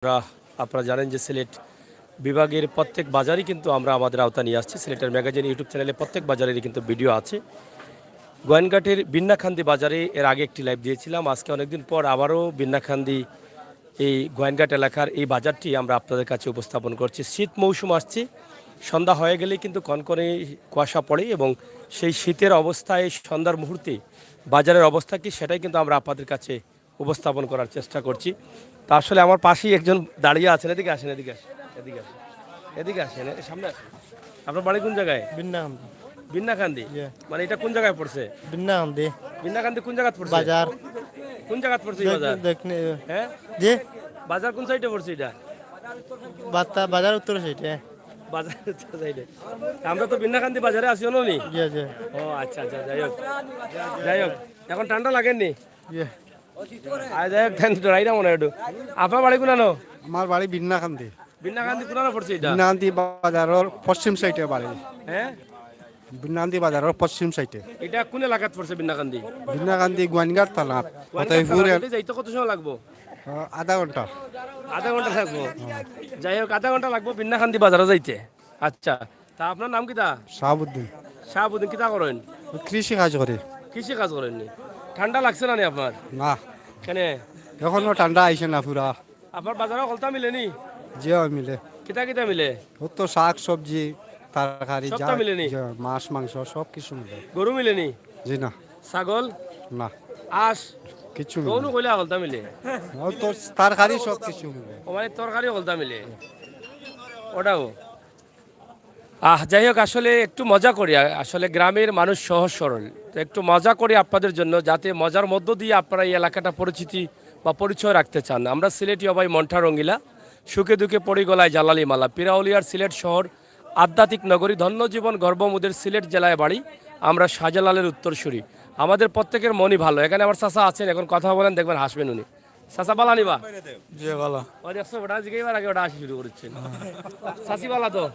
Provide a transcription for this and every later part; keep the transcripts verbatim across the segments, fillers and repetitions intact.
আমরা, আপনারা জানেন যে সিলেট বিভাগের প্রত্যেক বাজারই কিন্তু আমরা আমাদের আওতা নিয়ে আসছি। সিলেটের ম্যাগাজিন YouTube চ্যানেলে প্রত্যেক বাজারেরই কিন্তু ভিডিও আছে। গোয়াইনঘাটের বিন্নাকান্দি বাজারে এর আগে একটি লাইভ দিয়েছিলাম। আজকে অনেকদিন পর আবারও বিন্নাকান্দি, এই গোয়াইনঘাট এলাকার এই বাজারটি আমরা আপনাদের কাছে উপস্থাপন করছি। শীত মৌসুম আসছে, সন্ধ্যা হয়ে গেলেই কিন্তু কনকনে কুয়াশা পড়ে এবং সেই শীতের অবস্থায় সন্ধ্যার মুহূর্তে বাজারের অবস্থা কি, সেটাই কিন্তু আমরা আপনাদের কাছে উপস্থাপন করার চেষ্টা করছি। তা আসলে আমার পাশেই একজন দাঁড়িয়ে আছেন, এদিকে আসেন, এদিকে আসেন, এদিকে আসেন, এদিকে আসেন, এ, সামনে আসেন। আপনার বাড়ি কোন জায়গায়? বিন্নাকান্দি। বিন্নাকান্দি? ইয়ে। মানে, এটা কোন জায়গায় পড়ছে? বিন্নাকান্দি। বিন্নাকান্দি কোন জায়গায় পড়ছে? বাজার। কোন জায়গায় পড়ছে এই দেখ-, বাজার? দেখনে। হ্যাঁ? জি? বাজার কোন সাইডে পড়ছে এটা? বাত্তা-, বাজার উত্তর সাইডে। বাজার উত্তর সাইডে। আমরা তো বিন্নাকান্দি বাজারে আছি, অনো নি? জি, জি। ও, আচ্ছা, আচ্ছা, যাই হোক। যাই হোক, এখন ঠান্ডা লাগেনি? জি। আর যাই হোক, ঠান্ডা ডরাই না মনে হয় একটু। আপনার বাড়ি কোনানো? আমার বাড়ি বিন্নাকান্দি। বিন্নাকান্দি কোনানো পড়ছে এটা? বিন্নাকান্দি বাজারর পশ্চিম সাইডে বাড়ি। হ্যাঁ? বিন্নাকান্দি বাজারর পশ্চিম সাইডে। এটা কোন এলাকাত পড়ছে বিন্নাকান্দি? বিন্নাকান্দি গোয়াইনঘাট থানাত। গোয়াইনঘাট ফতেপুর থানাত। এল- এটা যাইতে কত সময় লাগবো? আহ, আধা ঘন্টা। আধা ঘন্টা লাগবো? যাই হোক, আধা ঘন্টা লাগবো বিন্নাকান্দি বাজারে যাইতে। আচ্ছা, তা আপনার নাম কিতা? শাহাবুদ্দিন। শাহাবুদ্দিন, কিতা করেন? কৃষি কাজ করি। কৃষি কাজ করেন নি? ঠান্ডা লাগছে না নি আপনার? না। কেনে? এখনো ঠান্ডা আইছে না পুরা। আপনার বাজারো হকলতা মিলে নি? জি, অয় মিলে। কিতা কিতা মিলে? ও তো শাক, সবজি, তরকারি, সবতা যা, মিলে নি? জি, মাছ, মাংস সব কিছু মিলে। গরু মিলে নি? জি না। ছাগল? না। আঁশ? কিছু মিলে কোনো না। কইলে হকলতা মিলে? ও তো তরকারি সব কিছু মিলে। ও মানে তরকারি হকলতা মিলে? ওটাও। আহ, যাই হোক, আসলে একটু মজা করি। আ-, আসলে গ্রামের মানুষ সহজ সরল, তো একটু মজা করি আপনাদের জন্য, যাতে মজার মধ্য দিয়ে আপনারা এই এলাকাটা পরিচিতি বা পরিচয় রাখতে চান। আমরা সিলেটি অবাই মনটা রঙ্গিলা, সুখে দুঃখে পড়ি গলায় জালালি মালা। পিরাউলিয়ার সিলেট শহর, আধ্যাত্মিক নগরী, ধন্য জীবন গর্ব মোদের, সিলেট জেলায় বাড়ি, আমরা শাহজালালের উত্তরসূরি। আমাদের প্রত্যেকের মনই ভালো। এখানে আমার চাচা আছেন, এখন কথা বলেন, দেখবেন হাসবেন উনি। চাচা, বালা নি বা? জি, বালা। ওই দেখছো, ওটা জিগাইবার আগে ওটা আসি শুরু করছেন। চাচি, বালা তো?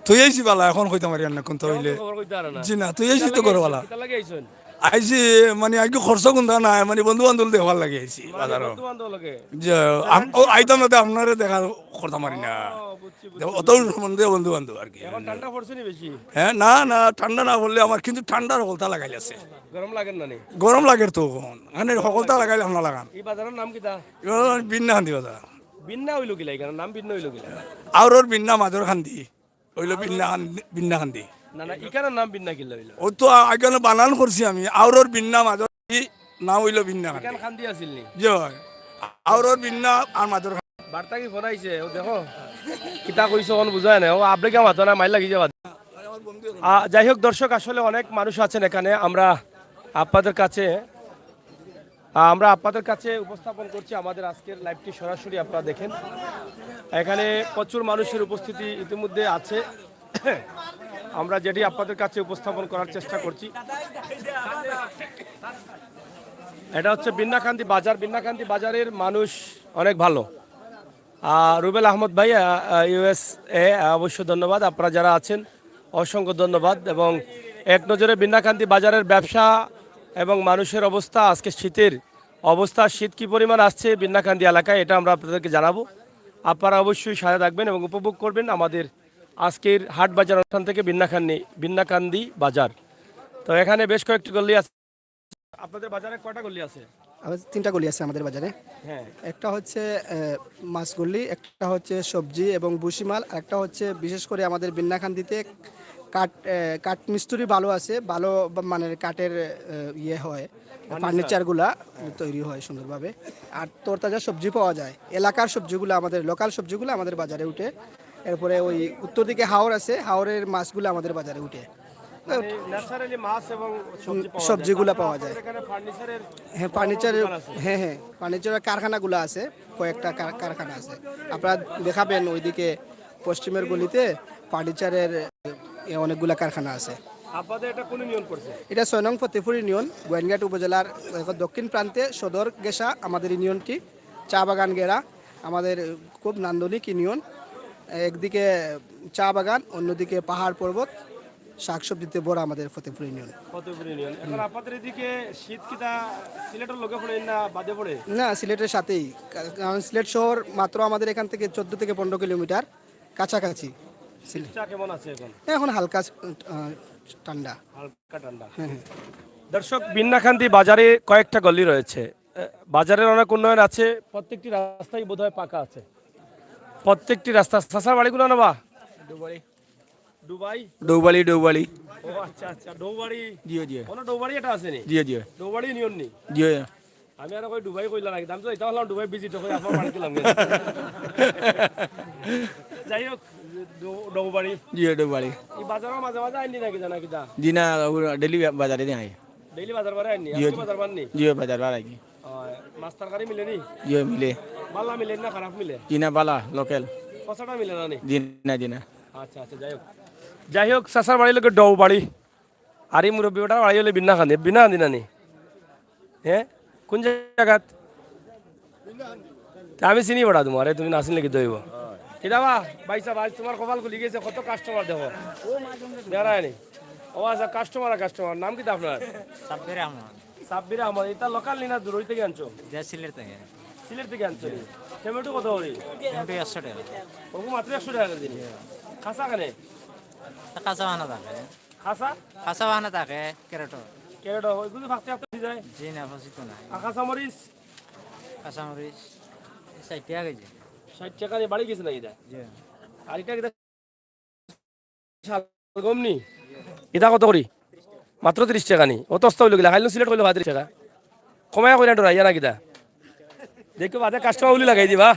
তুই আইছি বালা, এখন কইতাম পারি না, কোন তো হইলে। খবর কইতে পারে না। জি না, তুই আইছি তো করে বালা। কিতা লাগি আইছন? আইছি, মানে, আইকে খরচ কোনটা নাই, মানে, বন্ধু বান্ধব দেখবার লাগি আইছি মানে, বাজারো। বন্ধু বান্ধব লগে? জি, আম-, ও, আইতাম না তো আপনারে দেখা করতাম পারি না। ও, বুঝছি, বুঝছি, অত বুঝছি। সম্বন্ধে বন্ধু বান্ধব আর কি। এখন ঠান্ডা পড়ছে নি বেশি? হ্যাঁ, না, না, ঠান্ডা না পড়লে আমার কিন্তু ঠান্ডার হকলতা লাগাইল আছে। গরম লাগের না নি? গরম লাগের তো এখন। মানে হকলতা লাগাইলে আমরা লাগান। এই বাজারর নাম কিতা? এবার বিন্নাকান্দি বাজার। বিন্না অইলো কিলা, এখানে নাম বিন্না অইলো কিলা? আওরর বিন্না, মাজর কান্দি। অইলো বিন্না কান-, বিন্নাকান্দি। না, না, এখানর নাম বিন্না কিলা অইলো? ও তো আ-, এখানে বানান করছি আমি। আওরর বিন্না, মাজর কান্দি, নাম অইলো বিন্নাকান্দি। এখান কান্দি আছিল নি? জি অয়। আওরর বিন্না আর মাজর কান্দি। বার্তা কি ফোন আইছে? ও দেখো। কিতা কইছো, কোন বুঝায় না। ও আবলিকা মাতো না, মাইর লাগি যাবা। আ, যাই হোক দর্শক, আসলে অনেক মানুষ আছেন এখানে। আমরা আপনাদের কাছে, আ, আমরা আপনাদের কাছে উপস্থাপন করছি আমাদের আজকের লাইভটি সরাসরি, আপনারা দেখেন। এখানে প্রচুর মানুষের উপস্থিতি ইতিমধ্যে আছে। আমরা যেটি আপনাদের কাছে উপস্থাপন করার চেষ্টা করছি। এটা হচ্ছে বিন্নাকান্দি বাজার। বিন্নাকান্দি বাজারের মানুষ অনেক ভালো। আহ, রুবেল আহমদ ভাই, আহ, আহ, USA, আহ, অবশ্য ধন্যবাদ। আপনারা যারা আছেন, অসংখ্য ধন্যবাদ। এবং এক নজরে বিন্নাকান্দি বাজারের ব্যবসা এবং মানুষের অবস্থা, আজকে শীতের অবস্থা, শীত কি পরিমাণ আসছে বিন্নাকান্দি এলাকায়, এটা আমরা আপনাদেরকে জানাবো। আপনারা অবশ্যই সাথে থাকবেন এবং উপভোগ করবেন আমাদের আজকের হাট বাজার অনুষ্ঠান থেকে বিন্নাকান্দি, বিন্নাকান্দি বাজার। তো এখানে বেশ কয়েকটি গল্লি আছে। আপনাদের বাজারে কয়টা গলি আছে? আমাদের তিনটা গলি আছে আমাদের বাজারে। হ্যাঁ। একটা হচ্ছে, আহ, মাছ গলি, একটা হচ্ছে সবজি এবং ভুসিমাল, আর একটা হচ্ছে বিশেষ করে আমাদের বিন্নাকান্দিতে কাঠ, আহ, কাঠ মিস্ত্রি ভালো আছে, ভালো বা-, মানের কাঠের, আহ, ইয়ে হয়, ফার্নিচার। ফার্নিচারগুলা তৈরি হয় সুন্দরভাবে। আর তরতাজা সবজি পাওয়া যায়, এলাকার সবজিগুলো, আমাদের লোকাল সবজিগুলো আমাদের বাজারে উঠে। এরপরে ওই উত্তর দিকে হাওর আছে, হাওরের মাছগুলো আমাদের বাজারে উঠে। মানে, ন্যাচারালি মাছ এবং সবজি পাওয়া যায়। সবজিগুলা পাওয়া যায়। আপনাদের এখানে ফার্নিচারের হ্যাঁ, ফার্নিচারের, দোকান আছে? হ্যাঁ, হ্যাঁ, ফার্নিচারের কারখানাগুলো আছে, কয়েকটা কার-, কারখানা আছে। আপনারা দেখাবেন ওইদিকে পশ্চিমের গলিতে ফার্নিচারের, এ, অনেকগুলা কারখানা আছে। আপনাদের এটা কোন ইউনিয়ন পড়ছে? এটা ছয় নং ফতেপুর ইউনিয়ন, গোয়াইনঘাট উপজেলার, এ, দক্ষিণ প্রান্তে সদর ঘেষা আমাদের ইউনিয়নটি, চা বাগান ঘেরা। আমাদের খুব নান্দনিক ইউনিয়ন, একদিকে চা বাগান, অন্যদিকে পাহাড় পর্বত, শাকসবজিতে ভরা আমাদের ফতেপুর ইউনিয়ন। ফতেপুর ইউনিয়ন। এখন আপনাদের এদিকে শীত কিতা সিলেটের লগে পড়ে না বাদে পড়ে? না, সিলেটের সাথেই, কা- কারণ সিলেট শহর মাত্র আমাদের এখান থেকে চোদ্দ থেকে পনেরো কিলোমিটার কাছাকাছি। সিলেট চা কেমন আছে এখন? এখন হালকা আহ, ঠান্ডা। হালকা ঠান্ডা। হ্যাঁ হ্যাঁ। দর্শক, বিন্নাকান্দি বাজারে কয়েকটা গলি রয়েছে। এ, বাজারের অনেক উন্নয়ন আছে, প্রত্যেকটি রাস্তাই বোধহয় পাকা আছে। প্রত্যেকটি রাস্তা, চাচার বাড়িগুলো নেবা? ডুবাই। ডৌবাড়ি, ডৌবাড়ি। ও আচ্ছা আচ্ছা, ডৌবাড়ি। জিও, জিও। কোনো ডৌবাড়ি এটা আছে নি? জিও, জিও। ডৌবাড়ি ইউনিয়ন নি? জিও, জিও। আমি আর কই ডুবাই কইলা নাকি? আমি তো এটা হলাম ডুবাই ভিজিট করে আপনার বাড়িতে লাম। যাই হোক, ডৌ- ডৌবাড়ি। জিও, ডৌবাড়ি। এই বাজারও মাঝে মাঝে আইনি নাকি জানা কিতা? জি না, ডেইলি বাজারে দিয়ে আই। ডেইলি বাজার বারে আইনি? জিও, আজকে বাজার বাননি? জিও, বাজার বার আই। মাছ তরকারি মিলে নি? জিও, মিলে। বালা মিলে না খারাপ মিলে? জি না, বালা, লোকাল। পচাটা মিলে না নি? জি না, জি না। আচ্ছা আচ্ছা, যাই হোক। যাই হোক, চাচার বাড়ি লোকে ডৌবাড়ি। আর এই মুরব্বী বেটার বাড়ি হলে বিন্নাকান্দি, বিন্নাকান্দি নানি? হ্যাঁ, কোন জায়গাত? তা আমি চিনি বেটা তোমার, তুমি না চিনলে কি দইব? কিতা বা, ভাই সাহেব, আজ তোমার কপাল খুলি গেছে, কত কাস্টমার দেখো। বেড়ায়নি। ও আচ্ছা, কাস্টমার আর কাস্টমার। নাম কিতা আপনার? সাব্বির আহমদ। সাব্বির আহমদ। এটা লোকাল নি না দূর হইতে আনছো? যে সিলেট থেকে। সিলেট থেকে আনছো নি? টমেটো কত করি? টমেটো একশো টাকা। ওগু মাত্র একশো টাকা করে দিন। খাসা কেনে? তা কাঁচা বানা থাকে। খাসা? কাঁচা বানা থাকে, ক্যারেটো। ক্যারেট ওইগুলো ফাঁকতে ফাঁকতে যায়। জি না, ফসিত নাই। আর কাঁচা মরিচ? কাঁচা মরিচ ষাট টাকা কেজি। ষাট টাকা দিয়ে বাড়ি গেছে না এটা? জি। আর এটা কিতা শালগম নি? এটা কত করি? মাত্র ত্রিশ টাকা নি? ও তো অস্ত হইল গিলা, খাইলো সিলেট কইলো তিরিশ টাকা। কমাইয়া কইরা ডরাইয়া না কিতা? দেখো বাদে কাস্টমার উলি লাগাই দিবা।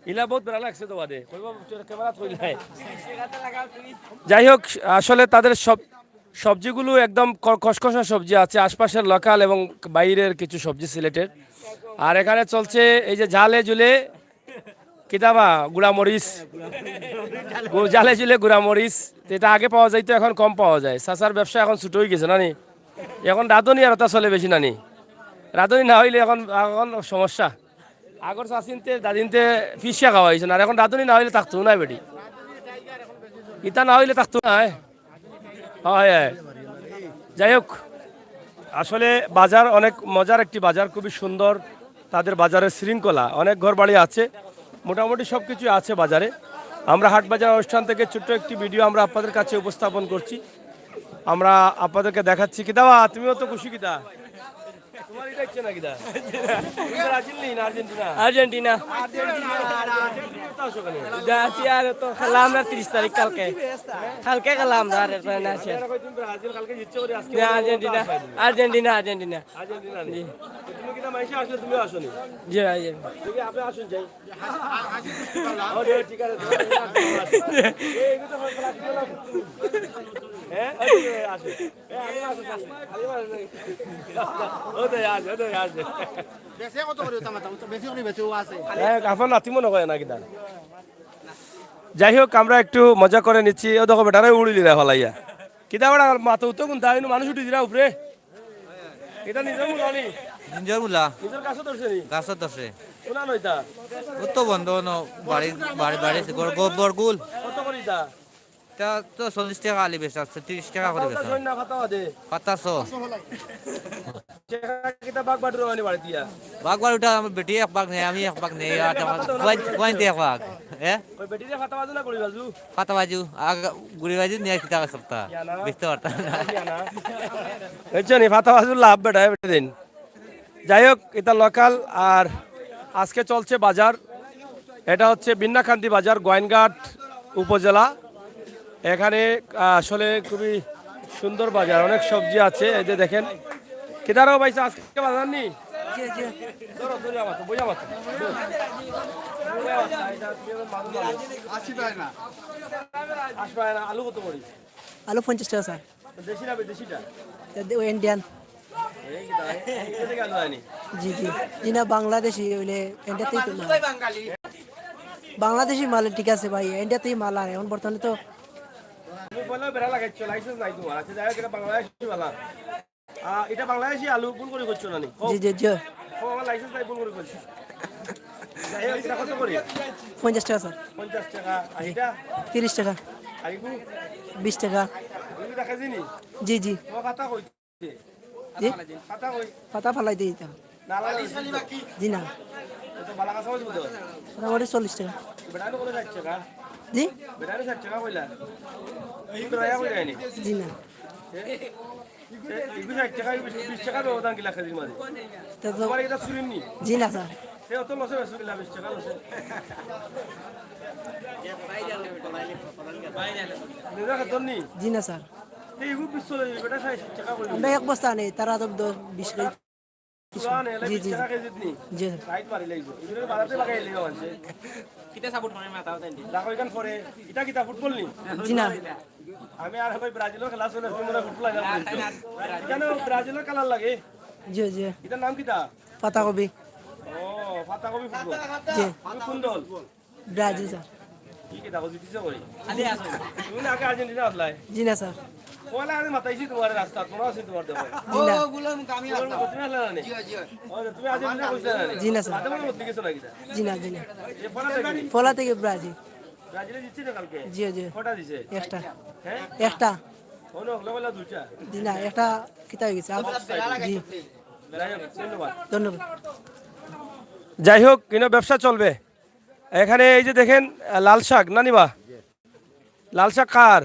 ইলা বহুত বেড়া লাগছে তো বাদে। কইবা ক্যামেরা থইলাই। যাই হোক, আসলে তাদের সব সবজিগুলো একদম ক- খসখসা সবজি আছে, আশপাশের লোকাল এবং বাইরের কিছু সবজি সিলেটের। আর এখানে চলছে এই যে ঝালে ঝুলে কিতাবা গুড়া মরিচ, গু- ঝালে ঝুলে গুড়া মরিচ। তো এটা আগে পাওয়া যাইতো, এখন কম পাওয়া যায়। চাচার ব্যবসা এখন ছোট হয়ে গেছে নানি, এখন রাঁধুনি আর ওটা চলে বেশি নানি, রাঁধুনি না হইলে এখন এখন সমস্যা। আগর চাচিনতে দাদিনতে ফিসিয়া খাওয়া হয়েছে না, আর এখন রাঁধুনি না হইলে থাকতো না বেটি, ইটা না হইলে থাকতো না। হয়, হয়। যাই হোক, আসলে বাজার অনেক মজার একটি বাজার, খুবই সুন্দর। তাদের বাজারের শৃঙ্খলা, অনেক ঘর বাড়ি আছে, মোটামুটি সব কিছুই আছে বাজারে। আমরা হাট বাজার অনুষ্ঠান থেকে ছোট্ট একটি ভিডিও আমরা আপনাদের কাছে উপস্থাপন করছি। আমরা আপনাদেরকে দেখাচ্ছি। কিতাবা, তুমিও তো খুশি কিতা? তোমার এটা ইচ্ছে না কিতা? তুমি ব্রাজিল নি না আর্জেন্টিনা? আর্জেন্টিনা। আর্জেন্টিনা, আর্জেন্টিনা তো আসো কেন? যা আছি আর তো খেলা আমরা তিরিশ তারিখ কালকে। কালকে খেলা আমরা আর এরপরে না আছে। এরা কয় তুমি ব্রাজিল কালকে জিতছে করে আজকে না, ওরা আর্জেন্টিনা। আসবে না। Argentina, Argentina. আর্জেন্টিনা নি? জি। তো তুমি কিতা মাইশা আসলে তুমিও আসো নি? জি ভাই, জি। দেখি আপনি আসুন যাই। ও, ঠিক আছে, ঠিক আছে। এই, এগুলো তো হয়, প্লাস্টিক ওলা। হ্যাঁ? ওই যে, আসো। এই, আমি আসো, আসো। আমি আসো। ও তো, আসো, ও তো, আসো। বেশি কত করে ওটা মাথা? বেশি করে বেশি ও আছে। হ্যাঁ, আপনার নাতি মনে হয় না কিতা? যাই হোক, আমরা একটু মজা করে নিচ্ছি। ও দেখো, বেটারে উড়িলি রে ফালাইয়া। কিতা বেটা, মাথা উত্তর কোনটা? মানুষ উঠি দিরা উপরে। এটা নিজের মূলা নি? নিজর মূলা, নিজের গাছও ধরছে নি? গাছত ধরছে। কোনা নইতা? ও তো বন্ধ ন, বাড়ি, বাড়ি, বাড়ি, গর-, গর-, বরগুল। কত করি তা? তা তো চল্লিশ টাকা আলি বেচা আছে, ত্রিশ টাকা করে পাতা বেচা। ধরছে না, পাতা বাদে। পাতা ছ। কিতা বাঘ বাটুর মানে বাড়ি দিয়া? বাঘ বারোটা আমার বেটি এক বাঘ নেই, আমি এক বাঘ নেই, আর আমার কুয়াইতে এক বাঘ। হ্যাঁ? ওই বেটিরে পাতা বাজু না করি বাজু? পাতা বাজু, আগ-, গুড়ি বাজু নিয়ে কিতা সপ্তাহ। ইয়া না। বুঝতে পারতাম না। বুঝছো নি? পাতা বাজুর লাভ বেটা, বেটা দিন। যাই হোক, এটা লোকাল। আর আজকে চলছে বাজার। এটা হচ্ছে বিন্নাকান্দি বাজার, গোয়াইনঘাট উপজেলা। এখানে, আহ, আসলে খুবই সুন্দর বাজার, অনেক সবজি আছে। এই যে দেখেন, কিতারও ভাই আজকে বাজার নি? ধরো, ধরো আমার তো, বইয়া আমার তো। আসবে না। আলু কত করি? আলু পঞ্চাশ টাকা, স্যার। দেশি না বিদেশিটা? তা দে-, ওই ইন্ডিয়ান। এই কি দাম? এটা থেকে আলু আনি? জি, জি। জি না, বাংলাদেশি হইলে ইন্ডিয়াতেই তো মাল। বাংলাদেশি মাল ঠিক আছে ভাই, ইন্ডিয়াতেই মাল আর এখন বর্তমানে তো। তুমি বললেও বেড়া লাগাইছো, লাইসেন্স নাই তোমার। আচ্ছা, যাই হোক, এটা বাংলাদেশি বালা। আহ, এটা বাংলাদেশি আলু, ভুল করে করছো না নি? জি, জি, জি। ও, আমার লাইসেন্স নাই, ভুল করে করছি। যাই হোক, এটা কত করি? পঞ্চাশ টাকা, স্যার। পঞ্চাশ টাকা। আর এটা? তিরিশ টাকা। আর এগু? বিশ টাকা। দেখা যায়নি? জি, জি। তোমার পাতা কই? জি? পাতা কই? পাতা ফালাই দিয়ে দিতাম। না, আলাদা হইছে তো? জি না। তো বালা কাঁচা মরিচ কত? মোটামুটি চল্লিশ টাকা। বেটানো কত ষাইট টাকা? জি? বেটানো ষাইট টাকা কইলা? এই তো রায়া কই যায়নি? জি না। এ, এ, এগুলো ষাইট টাকা, বিশ, বিশ টাকা ব্যবধান কিলা কেজির মাঝে? তা তো তোমার এটা চুরির নি? জি না, স্যার। সে অত লসে বেচো কিলা, বিশ টাকা লসে? নিজে খেতর নি? জি না, স্যার। এই এগুলো বিশ চলে যাবে, বেটা ষাইট টাকা করে আমরা দিবে। এক বস্তা নেই, তারা তো দশ, বিশ কেজি। পুরান এলে জি, বিশ জি। টাকা কেজিত নি? জি, স্যার। ষাইট মারি লাইবো। এগুলো বাজারে লাগাই লিও আছে। কিতা সাপোর্ট করে মাথা উঠাই দি? দেখো এখান পরে, এটা কিতা ফুটবল নি? জি না। আমি আর কই ব্রাজিলের খেলা চলে, তুমি মনে হয় ফুটবল লাগা। কেন ব্রাজিলের কালার লাগে? জি, জি। এটার নাম কিতা? পাতাকপি। ও, পাতাকপি ফুটবল। জি। তুমি কোন দল? Brazil, sir. কি কিতা কই দিতেছ কই? তুমি না আগে আর্জেন্টিনা আসলাই? জি না, স্যার। পয়লা আমি মাতাইছি তোমার রাস্তা, তোমরা আছি তোমার দল। জি না। ও, গুলাম কামি আসলাম। তুমি আসলে না নি? জি, জি। ও, তুমি আর্জেন্টিনা কইছিলে না নি? জি না, স্যার। বাদে মনে মধ্যে গেছো না কিতা? জি না, জি না। এ, পয়লা থেকে? পয়লা থেকে ব্রাজিল। ব্রাজিলে জিতছে না কালকে? জি, জি। কটা দিছে? একটা। হ্যাঁ? একটা। কোনো হলো বলে দুইটা। জি না, একটা কিতা হয়ে গেছে? আপ-, জি। যাই হোক, ধন্যবাদ। ধন্যবাদ। যাই হোক, কিন্তু ব্যবসা চলবে। এখানে এই যে দেখেন, আহ, লাল শাক, না নিবা? লাল শাক কার?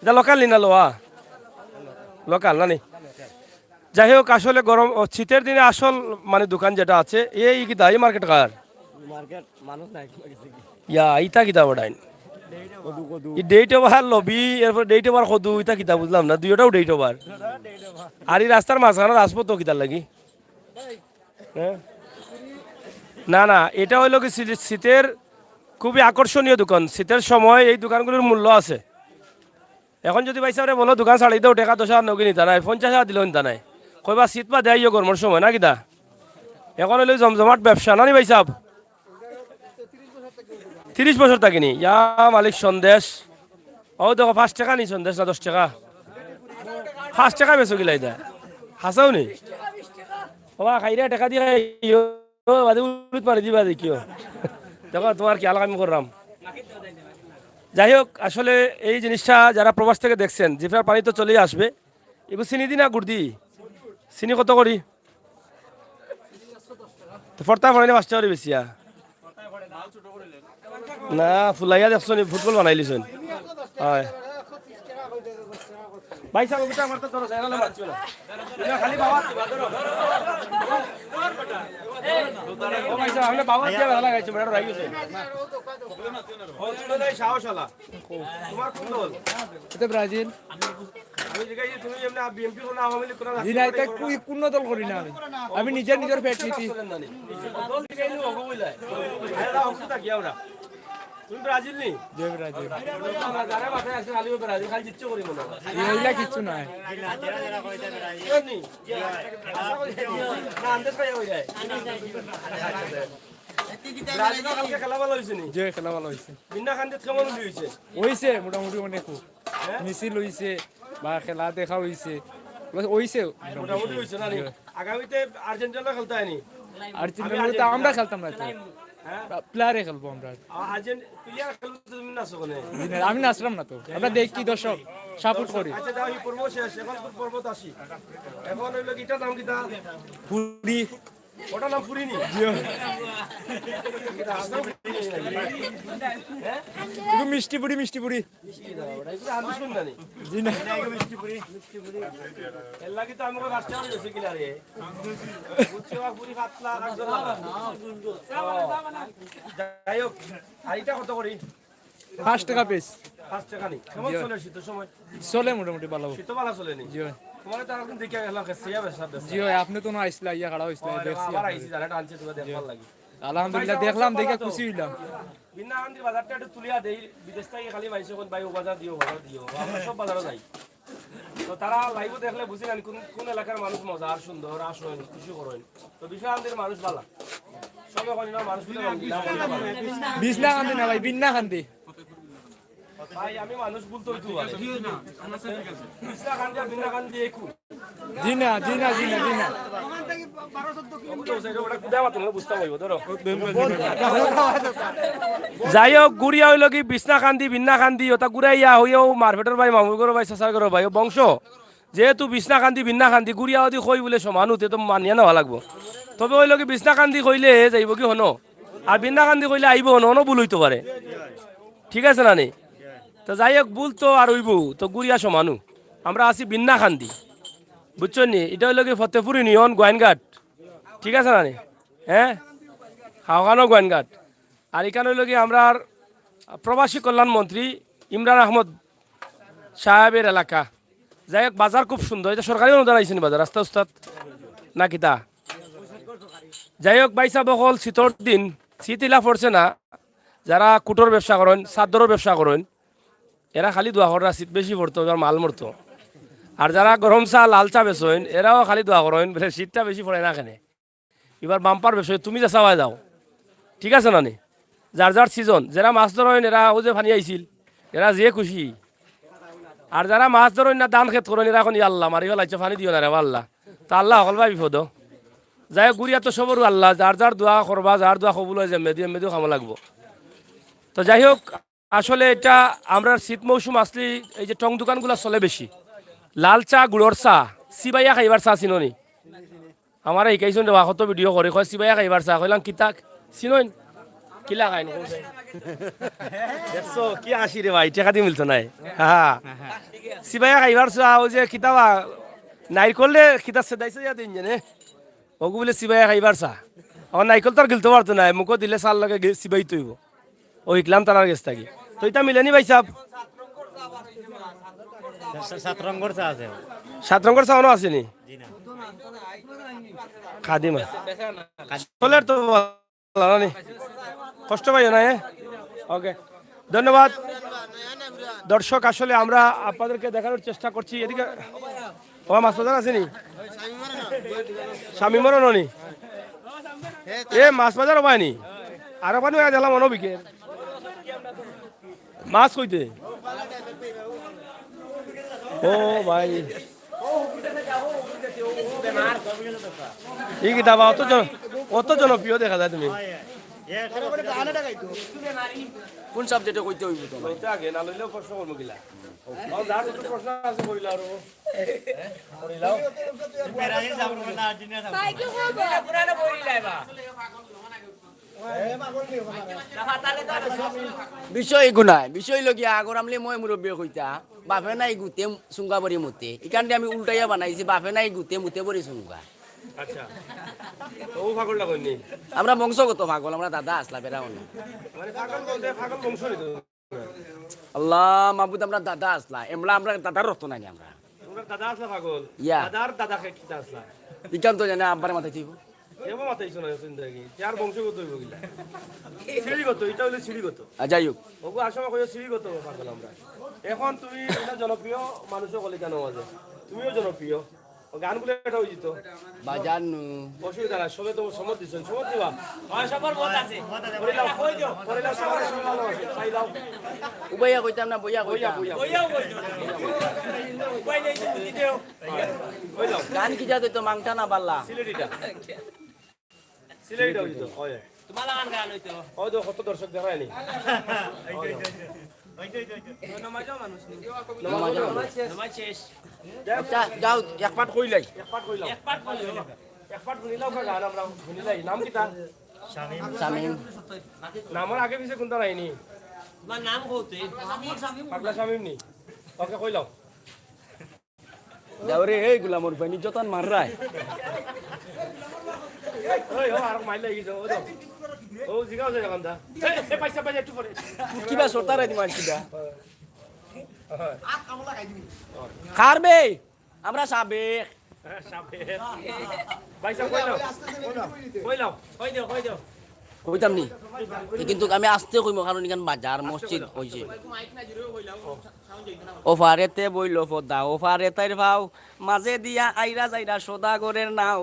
এটা লোকাল নি না লোয়া? লোকাল না নি? যাই হোক, আসলে গরম, ও, শীতের দিনে আসল মানে দোকান যেটা আছে, এই কিতা, এই মার্কেট কার? মার্কেট মানুষ নাই, কোনো কিছু কি? ইয়া, ইতা কিতা বড়াইন? কদু, কদু। এই ডেট ওভার লবি, এরপর ডেট ওভার কদু, ইতা কিতা বুঝলাম না, দুইটাও ডেট ওভার। আর এই রাস্তার মাঝখানে রাজপথ কিতার লাগি? হ্যাঁ? না, না, এটা হইলো কি শীত-, শীতের খুবই আকর্ষণীয় দোকান। শীতের সময় এই দোকানগুলোর মূল্য আছে। এখন যদি ভাই সাহেবরে বলো, "দোকান ছাড়ি দেও, টাকা দশ হাজার নগি নিতা নাই, পঞ্চাশ হাজার দিলেও নিতা নাই।" কইবা, "শীত বাদে আইও গরমর সময়, না কিতা?" এখন হইলো জমজমাট ব্যবসা, না নি ভাই সাহেব? তিরিশ বছর থাকি নি? ইয়া মালিক সন্দেশ। ও দেখো, পাঁচ টাকা নি সন্দেশ না দশ টাকা? পাঁচ টাকা বেচো কিলা ইতা? হাছাউ নি? ও বা, খাইরা টাকা দিয়া খাইও, বাদে উলুত মারি দিবা দেখিও। দেখো, তোমার কি আলাদা আমি করলাম। যাই হোক, আসলে এই জিনিসটা যারা প্রবাস থেকে দেখছেন, জিফরার পানি তো চলেই আসবে। এবার চিনি দি না গুড় দি? চিনি কত করি? তো ফর্তা ফরাইলে পাঁচ টাকা করি বেশি, আ। না, ফুলাইয়া দেখছো নি, ফুটবল বানাইলিছইন। হয়। ভাই সাহেব, ওটা আমার তো ধরো, এখানে মারছো না। তুমি খালি বাবা দিবা, ধরো। ও ভাই সাহেব, আপনি বাবা দিয়া ভালো লাগাইছে, বেটা রাখি গেছে। ও, তুমি নাই সাহস আলা। তোমার কোন দল? এটা ব্রাজিল। আমি জিজ্ঞাসা করি, তুমি এমনি বিএনপি করো না, আওয়ামী লীগ করো না, জি না, এটা কুই-, কোন দল করি না আমি। আমি নিজের, নিজের পেট নীতি। দল থেকে এনে অগো বইলাই। আরে, অগো তা গিয়া ওরা। তুমি ব্রাজিল নি? জি, ব্রাজিল। আমরা যারা মাথায় আছে, খালি ব্রাজিল, খালি জিতছে করি মনে হয়। এইগুলা কিচ্ছু নাই। কেউ নি? না, আন্দাজ পাইয়া হয়ে যায়। ব্রাজিলও কালকে খেলা ভালো হইছে নি? জি, খেলা ভালো হইছে। বিন্না খান্দিত কেমন উলি হইছে? হইছে, মোটামুটি অনেক। হ্যাঁ? মিছিল হইছে, বা খেলা দেখা হইছে। হইছে মোটামুটি। মোটামুটি হইছে না নি? জি। আগামীতে আর্জেন্টিনা খেলতে হয়নি? আর্জেন্টিনা আমি তো আমরা আর্জেন্টিনা। খেলতাম না তো। হ্যাঁ? প্লেয়ারে খেলবো আমরা। আ-, আর্জেন্ট-, প্লেয়ার খেলতে তুমি নাচো কেনে? জি না, আমি নাচলাম না তো। আমরা দেখি দর্শক, সাপোর্ট করি। আচ্ছা, যাও, এই পর্ব শেষ, এখন তো পর্বত আসি। এখন হইলো কি, ইটার নাম কিতা? পুরি। ওটার নাম পুরি নি? জি। হ্যাঁ? একটু মিষ্টি পুরি, মিষ্টি পুরি। মিষ্টি দাও, ওটা একটু আলু শুন না নি? জি না। মিষ্টি পুরি। এর লাগি তো আমি ওই পাঁচ টাকা বেশি কিনা রে। বুঝছো, বা পুরি পাতলা, আর জল লাগা। ও। যাই হোক, আর এটা কত করি? পাঁচ টাকা পিস। পাঁচ টাকা নি? কেমন জি। চলে শীতের সময়? চলে মোটামুটি ভালো। শীত ভালো চলে নি? জি। তোমার তো আরেকদিন দেখে গেলাম, খেয়ে বেশ, বেশ। জি ভাই, আপনি তো না আইসলা, ইয়া খাড়া হইসলা, ও, আরে দেখছি বাবা, আবার আপনারে। আইছি, যারা টানছে, তোমরা জি। দেখবার লাগি। আলহামদুলিল্লাহ, ভাই, দেখলাম, আমার দেখে তো খুশি হইলাম। বিন্না খান্দির বাজারটা একটু তুলিয়া দেই, বিদেশ থেকে খালি মাইসে কোন ভাই, ও বাজার দিও, বাজার দিও। আমরা সব বাজারে যাই। তো তারা লাইভও দেখলে বুঝিলেন কোন, কোন এলাকার মানুষ মজার, সুন্দর, আসইন, খুশি করইন। তো বিন্না খান্দির মানুষ ভালা। সবে কইন না, মানুষ বুঝে না, বিন্না খান্দি ভালা। বিন্না খান্দি না ভাই, বিন্না খান্দি। ভাই, আমি মানুষ বলতে হইতো পারে। বিন্না খান্দি আর বিন্না খান্দি একু। জি না, জি না, জি না, জি না। যাই হোক, গুড়িয়া অইলো কি বিছনাকান্দি, বিন্নাকান্দি, ওটা গুড়াইয়া হইয়াও মারফেটর ভাই, মামুর ঘরর ভাই, চাচার ঘরর ভাই, ও বংশ। যেহেতু বিছনাকান্দি, বিন্নাকান্দি, গুড়িয়া অদি কই বুলে সমানু, তে তো মানিয়া নেওয়া লাগবো। তবে অইলো কি বিছনাকান্দি কইলে যাইবো কি হনো, আর বিন্নাকান্দি কইলে আইবো হনো, হনো ভুল অইতো পারে। ঠিক আছে না নি? তো যাই হোক, ভুল তো আর অইবো, তো গুড়িয়া সমানু। আমরা আছি বিন্নাকান্দি, বুঝছো নি? ইটা অইলো কি ফতেপুর ইউনিয়ন, গোয়াইনঘাট। ঠিক আছে না নি? হ্যাঁ, হাওখানো গোয়াইনঘাট। আর ইখান অইলো কি আমরার প্রবাসী কল্যাণ মন্ত্রী ইমরান আহমদ সাহেবের এলাকা। যাই হোক, বাজার খুব সুন্দর। ইটা সরকারি অনুদান আইছে নি বাজার, রাস্তা উস্তাদ না কিতা? যাই হোক, ভাইসাব অকল, শীতর দিন, শীত ইলা পড়ছে না। যারা কুটর ব্যবসা করইন, চাদরর ব্যবসা করইন, এরা খালি দোয়া কররা শীত বেশি পড়তো, এবার মাল মরতো। আর যারা গরম চা, লাল চা বেচইন, এরাও খালি দোয়া করইন, বুলে শীতটা বেশি পড়ে না কেনে। এবার বাম্পার ব্যবসা, তুমি যে চাওয়ায় যাও, ঠিক আছে না নি? যার যার সিজন, যেরা মাছ ধরইন, এরা অউ যে পানি আইছিল, এরা যে খুশি। আর যারা মাছ ধরইন না, ধান খেত করইন, এরা কইন, "ইয়া আল্লাহ, মারি ফালাইছো, পানি দিও না রে বা আল্লাহ।" তা আল্লাহ হকল ভাই বিপদ। যাই হোক, গুড়িয়া তো সবরউ আল্লাহ, যার যার দোয়া করবা, যার দোয়া কবুল অয়, যেমনেদি এমনেদি কামো লাগবো। তো যাই হোক, আসলে ইটা আমরার শীত মৌসুম আসলে এই যে টং দোকানগুলা চলে বেশি। লাল চা, গুড়র চা, চিবাইয়া খাইবার চা চিনো নি? আমারে হিকাইছইন রে বা, কত ভিডিও করি, কয়, "চিবাইয়া খাইবার চা।" কইলাম, "কিতা চিনইন? কিলা খাইন?" দেখছো, কি আসি রে ভাই, টেকা দি মিলতো নায়। হ্যাঁ, চিবাইয়া খাইবার চা, অউ যে কিতা বা, নাইরকলরে কিতা সেদাই সেদাই দিন জানে, অগু বুলে চিবাইয়া খাইবার চা। আমার নাইরকল তো আর গিলতো পারতো নায়, মুখো দিলে চার লগে গি-, চিবাইতো অইবো। অউ হিকলাম তারার গেছ থাকি। তো ইতা মিলেনি ভাইসাব? সা-, সাত রঙর চা আছে। সাত রঙর চা অনো আছে নি? জি না। খাদিমা। চলের তো ভালা নি? কষ্ট পাইও না, হ্যাঁ? ওকে। ধন্যবাদ। দর্শক, আসলে আমরা আপনাদেরকে দেখানোর চেষ্টা করছি। এদিকে ও মাছ বাজার আছে নি? শামিমর অনো নি? এ মাছ বাজার অবায় নি? আর ওখানে দেখলাম অনো বিকের। মাছ কইতে? ও ভাই। ই কিতা বা, অত জন-, অত জনপ্রিয় দেখা যায় তুমি। কোন সাবজেক্টে কইতে অইবো তোমার? কইতে আগে, না লইলেও প্রশ্ন করবো কিলা? ও, যার যত প্রশ্ন আছে করিলা আরো। করিলাও। বিষয় ইগু নায়, বিষয় অইলো গিয়া আগর আমলে ময় মুরব্বিয়ে কইতা, "বাপে নাই গুতে সুঙ্গা বরি মুতে।" ইখানদি আমি উল্টাইয়া বানাইছি, "বাপে নাই গুতে মুতে বরি সুঙ্গা।" আচ্ছা। তো ও পাগলটা কইনি? আমরা বংশগত পাগল, আমরা দাদা আছলা বেড়া অনো। মানে পাগল বলতে পাগল বংশ হইতো। আল্লাহ মাবুদ, আমরা দাদা আছলা, এমলা আমরা দাদার রক্ত নাই আমরা। তোমরা দাদা আছলা পাগল? ইয়া। দাদার দাদা কে কিতা আছলা? ইখান তো জানে আব্বারে মাথায় থইব। এবার মাথায় ইসো না, চিন্তা কি? তার বংশগত হইব কিলা? সিঁড়িগত, এটা হইলে সিঁড়িগত। আ, যাই হোক। ওগো আশা করি সিঁড়িগত পাগল আমরা। এখন তুমি এটা জনপ্রিয় মানুষও বলে কেন আছে? তুমিও জনপ্রিয়। ও গান বলে এটা হয়ে যেত। বাজার নু। অসুবিধা নাই, সবে তো সমত দিচ্ছেন, সমত দিবা। হয়, সবার মত আছে। করিলাও। কই দিও? করিলাও, সবার সমান আছে। চাই দাও। উবাইয়া কইতাম না, বইয়া বইয়া, কইতাম। বইয়া। বইয়াও কই দিও। উবাই নেই তো বুদ্ধি দেও। কই দাও। গান কি জাতো তো মাংটা না বাল্লা? সিলেটিটা। সিলেটিটা হইতো, হয়। তোমার লাগান গান হইতো। ওই তো কত দর্শক দেখায়নি। নমাজও মানুষ নেই। নমাজও মানুষ। নমাজ শেষ। আচ্ছা, যাও, এক পাঠ কইলাই। এক পাঠ কইলাও। এক পাঠ কইলাও। এক পাঠ শুনিলাও কা গান আমরা শুনিলাই। নাম কিতা? শামীম। শামীম। নামর আগে পিছে কোনটা নাইনি? তোমার নাম কইতে? পাগলা শামীম নি? ওকে কইলাও। যাও রে, এই গুলামর ভাই, নির্যাতন মার রায়। ওই, ও, আর মাইল লাগি যাও, ও যাও। ও, জিগাও যাও, কান্দা। এ, এ, পয়সা, পয়সা, একটু পরে। তুই কিবা সর্দার আইতি মানছি দা। খার বে, আমরা সাবেক। হ্যাঁ, সাবেক। ভাই সাহেব, কই যাও? কই যাও? কই যাও? কই যাও? কইতাম নি? এ কিন্তু আমি আস্তে কইমু, কারণ ইখান বাজার, মসজিদ অইছে। ও ফারেতে বইল পদ্মা, ও ফারে তাইর ফাও, মাঝে দিয়া আইরা যাইরা সদাগরের নাও,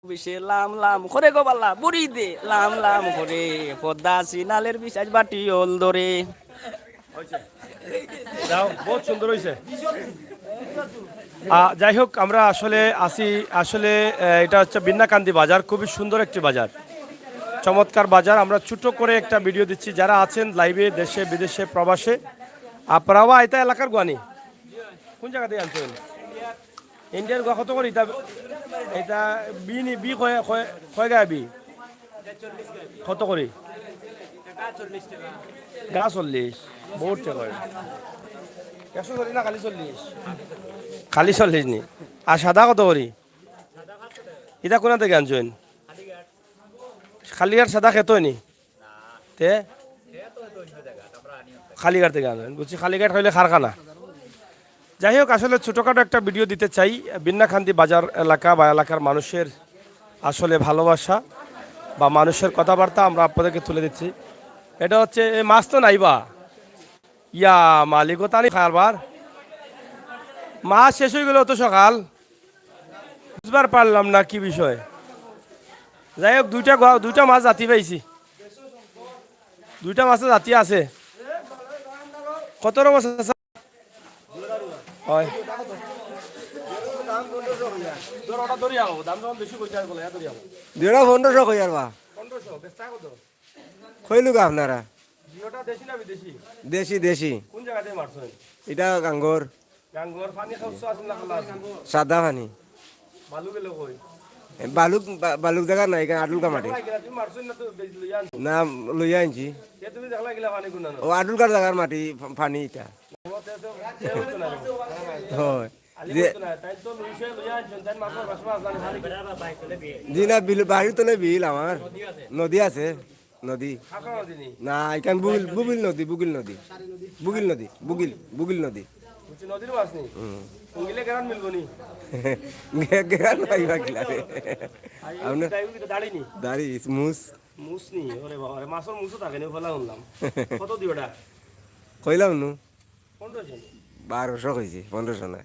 বিষে লাম লাম করে গো বাল্লা, বুড়ি দে লাম লাম করে, পদ্মা সিনালের বিশাল বাটি ওল ধরে। হইছে। যাও, বহুত সুন্দর হইছে। আহ, যাই হোক, আমরা আসলে আছি, আসলে আহ, এটা হচ্ছে বিন্নাকান্দি বাজার, খুবই সুন্দর একটি বাজার, চমৎকার বাজার। আমরা ছোট করে একটা ভিডিও দিচ্ছি, যারা আছেন লাইভে দেশে বিদেশে প্রবাসে, আপনারাও আইতা এলাকার গুয়ানি, কোন জায়গা থেকে আনছেন? ইন্ডিয়ার গুয়া কত করি? এটা, এটা বি নি, বি কয়, কয়, কয় গায় বি? কত করি? গা চল্লিশ, বহুত টাকা হয়। একশো চল্লিশ না, খালি চল্লিশ? খালি চল্লিশ নি। আর সাদা কত করি? এটা কোনা থেকে আনছেন? খালিঘাট সাদা খেত হয়নি? তে খালিঘাট থেকে আনবেন, বুঝছি, খালিঘাট হইলে কারখানা। যাই হোক, আসলে ছোটোখাটো একটা ভিডিও দিতে চাই, বিন্নাকান্দি বাজার এলাকা বা এলাকার মানুষের আসলে ভালোবাসা বা মানুষের কথাবার্তা আমরা আপনাদেরকে তুলে দিচ্ছি। এটা হচ্ছে, এই মাছ তো নাই বা, ইয়া মালিক, ও তানি কারবার, মাছ শেষ হয়ে গেল তো সকাল, বুঝবার পারলাম না কি বিষয়। যাই হোক, দুইটা গো-, দুইটা মাছ জাতি পাইছি, দুইটা মাছের জাতি আছে। কত রকম আছে? হয়। দুইটা পনেরোশো কইয়ার বা। কইলু গা আপনারা। দেশি, দেশি। কোন জায়গাতে মারছেন? এটা গাঙ্গর। গাঙ্গর পানি খাওয়া আছে না কালা আছে? সাদা পানি। বালু গেল কই? এ, বালুক, বা-, বালুক জাগা নাই, এখানে আটুলকা মাটি। দেখলা গিলা, তুমি মারছো না তো, বেশ লইয়া আনছো। না, লইয়া আনছি। এ, তুমি দেখলা গিলা পানি কুনানো? ও আটুলকার জাগার মাটি, ফা-, পানি এটা। ও, তে তো, তে হইতো না। হয়। আলি যে হইতো না, তাই তো লইছে, লইয়া আনছেন, তাই মাছ, মাছ, মাছ, মাছ, পানি। জি না, বিল, বাড়ির তলে বিল আমার। নদী আছে। নদী। খাসা নদী নি? না, এখান বুগিল, বুগিল নদী, বুগিল নদী। বুগিল নদী, বুগিল, বুগিল নদী। বুঝছি, নদীর মাছ নি? হুম। উঙ্গিলে গেরান মিলবো নি? গে-, গেরান পাইবা কিলা রে? আর এই আপনি দাড়ি, দাড়ি নি? দাড়ি, মুছ। মুছ নি? ওরে বাবা রে, মাছর মুছও থাকে নি, ফেলা শুনলাম। কত দিও ওটা? কইলাম নু। পনেরোশো নি? বারোশো কইছি, পনেরোশো না।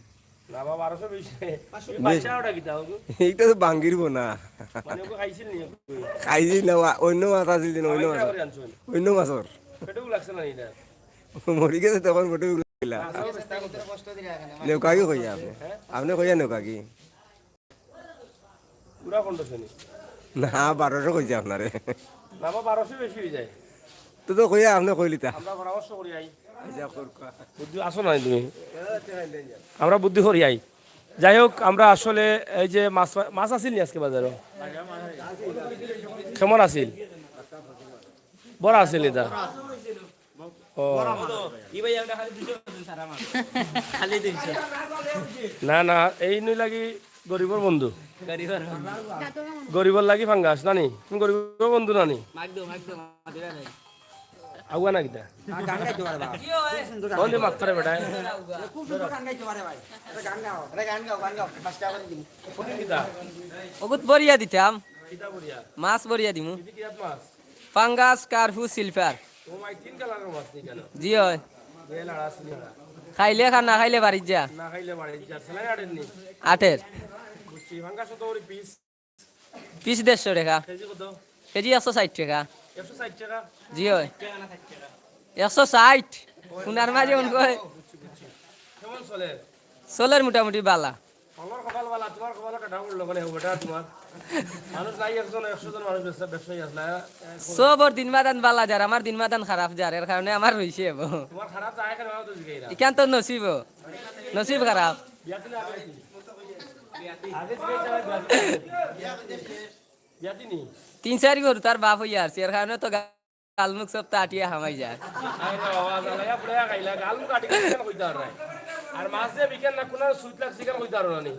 না বা, বারোশো বেশি। পাঁচশো। এই বাচ্চা ওটা কিতা হবে? এইটা তো ভাঙ্গিরবো না। মানে ওকে খাইছিল নি? খাইছি না, ওয়া-, অন্য মাছ আছিল দিন, অন্য মাছ। খাইছে করে আনছো নি? অন্য মাছর। পেটেও লাগছে না এটা? মরি গেছে তখন পেটেও লাগছিল। না, সব চেষ্টা করতে। নেউকাকি কইয়া আপনি? হ্যাঁ? আপনি কইয়া নেউকাকি? পুরা পনেরোশো নি? না, বারোশো কইছি আপনারে। না বা, বারোশো বেশি হয়ে যায়। তো, তো কইয়া আপনি কইলিতা। আমরা পরামর্শ করি আই। আচ্ছা, করুক। বুদ্ধি আসো না তুমি? আমরা বুদ্ধি করি আই। যাই হোক, আমরা আসলে এই যে মাছ, মাছ আছিল নি আজকে বাজারো? কেমন আছিল? বড় আছিল এটা? ও। খালি দুইশো। না, না, এই নই লাগি গরিবর বন্ধু। গরিবর বন্ধু। গরিবর লাগি ফাঙ্গাস, নানি? তুমি গরিবর বন্ধু, নানি? মাগদো, মাগদো, মাগদো, ভাই। আগুয়া না কিতা? আর গান গাইতে পারে বাবা। খুব সুন্দর গান। কোন দিয়ে মাত্র রে বেটায়? খুব সুন্দর গান গাইতে পারে ভাই। একটা গান গাও। একটা গান গাও, গান গাও। পাঁচটা করে দিন। কোন দিন কিতা? ওগুত বরিয়া দিতাম। কিতা বরিয়া? মাছ বরিয়া দিমু। কিতা, কিতা মাছ? ফাঙ্গাস, কার্ফু, সিলভার। ও ভাই, তিন কালারের মাছ নি কেন? জি হয়। এ লাড়া আসলি না। খাইলে খা, না খাইলে বাড়িত যা। না খাইলে বাড়িত যা। সেলাই আটের নি? আটের। বুঝছি, ফাঙ্গাস কত করে পিস? পিস দেড়শো টাকা। কেজি কত? কেজি একশো ষাট টাকা। একশো ষাট টাকা? জি হয়। একশো ষাট? কুনার মাঝে মনে কয়। বুঝছি, বুঝছি। কেমন চলে? চলের মোটামুটি বালা। আমার কপাল বালা, তোমার কপাল কাটা পড়লো, মানে, হবে এটা তোমার। মানুষ নাই একজন, একশো জন মানুষ ব্যবসা-, ব্যবসায়ী আসলে, এ, সবর দিন মাদান বালা যার, আমার দিন মাদান খারাপ যার, এর কারণে আমার হইছে এব। তোমার খারাপ যায় কেন, আমাকে তো জিজ্ঞাসা। ইখান তো নসিব, নসিব খারাপ। বিয়া দিলে আগে কি? আগে জিজ্ঞাসা, বিয়া দিলে। বিয়া দিনি? তিন চারি গরু তার বাপ হইয়া আসছে, এর কারণে তো গালমুখ সব তাটিয়া হামাই যায়। আরে বাবা, জ্বালাইয়া পুড়াইয়া খাইলা, গালমুখ আটি কেন কইতা আর নাই? আর মাছ যে বিকেল না, কোন সুইট লাগছে কেন কইতা আর না নি?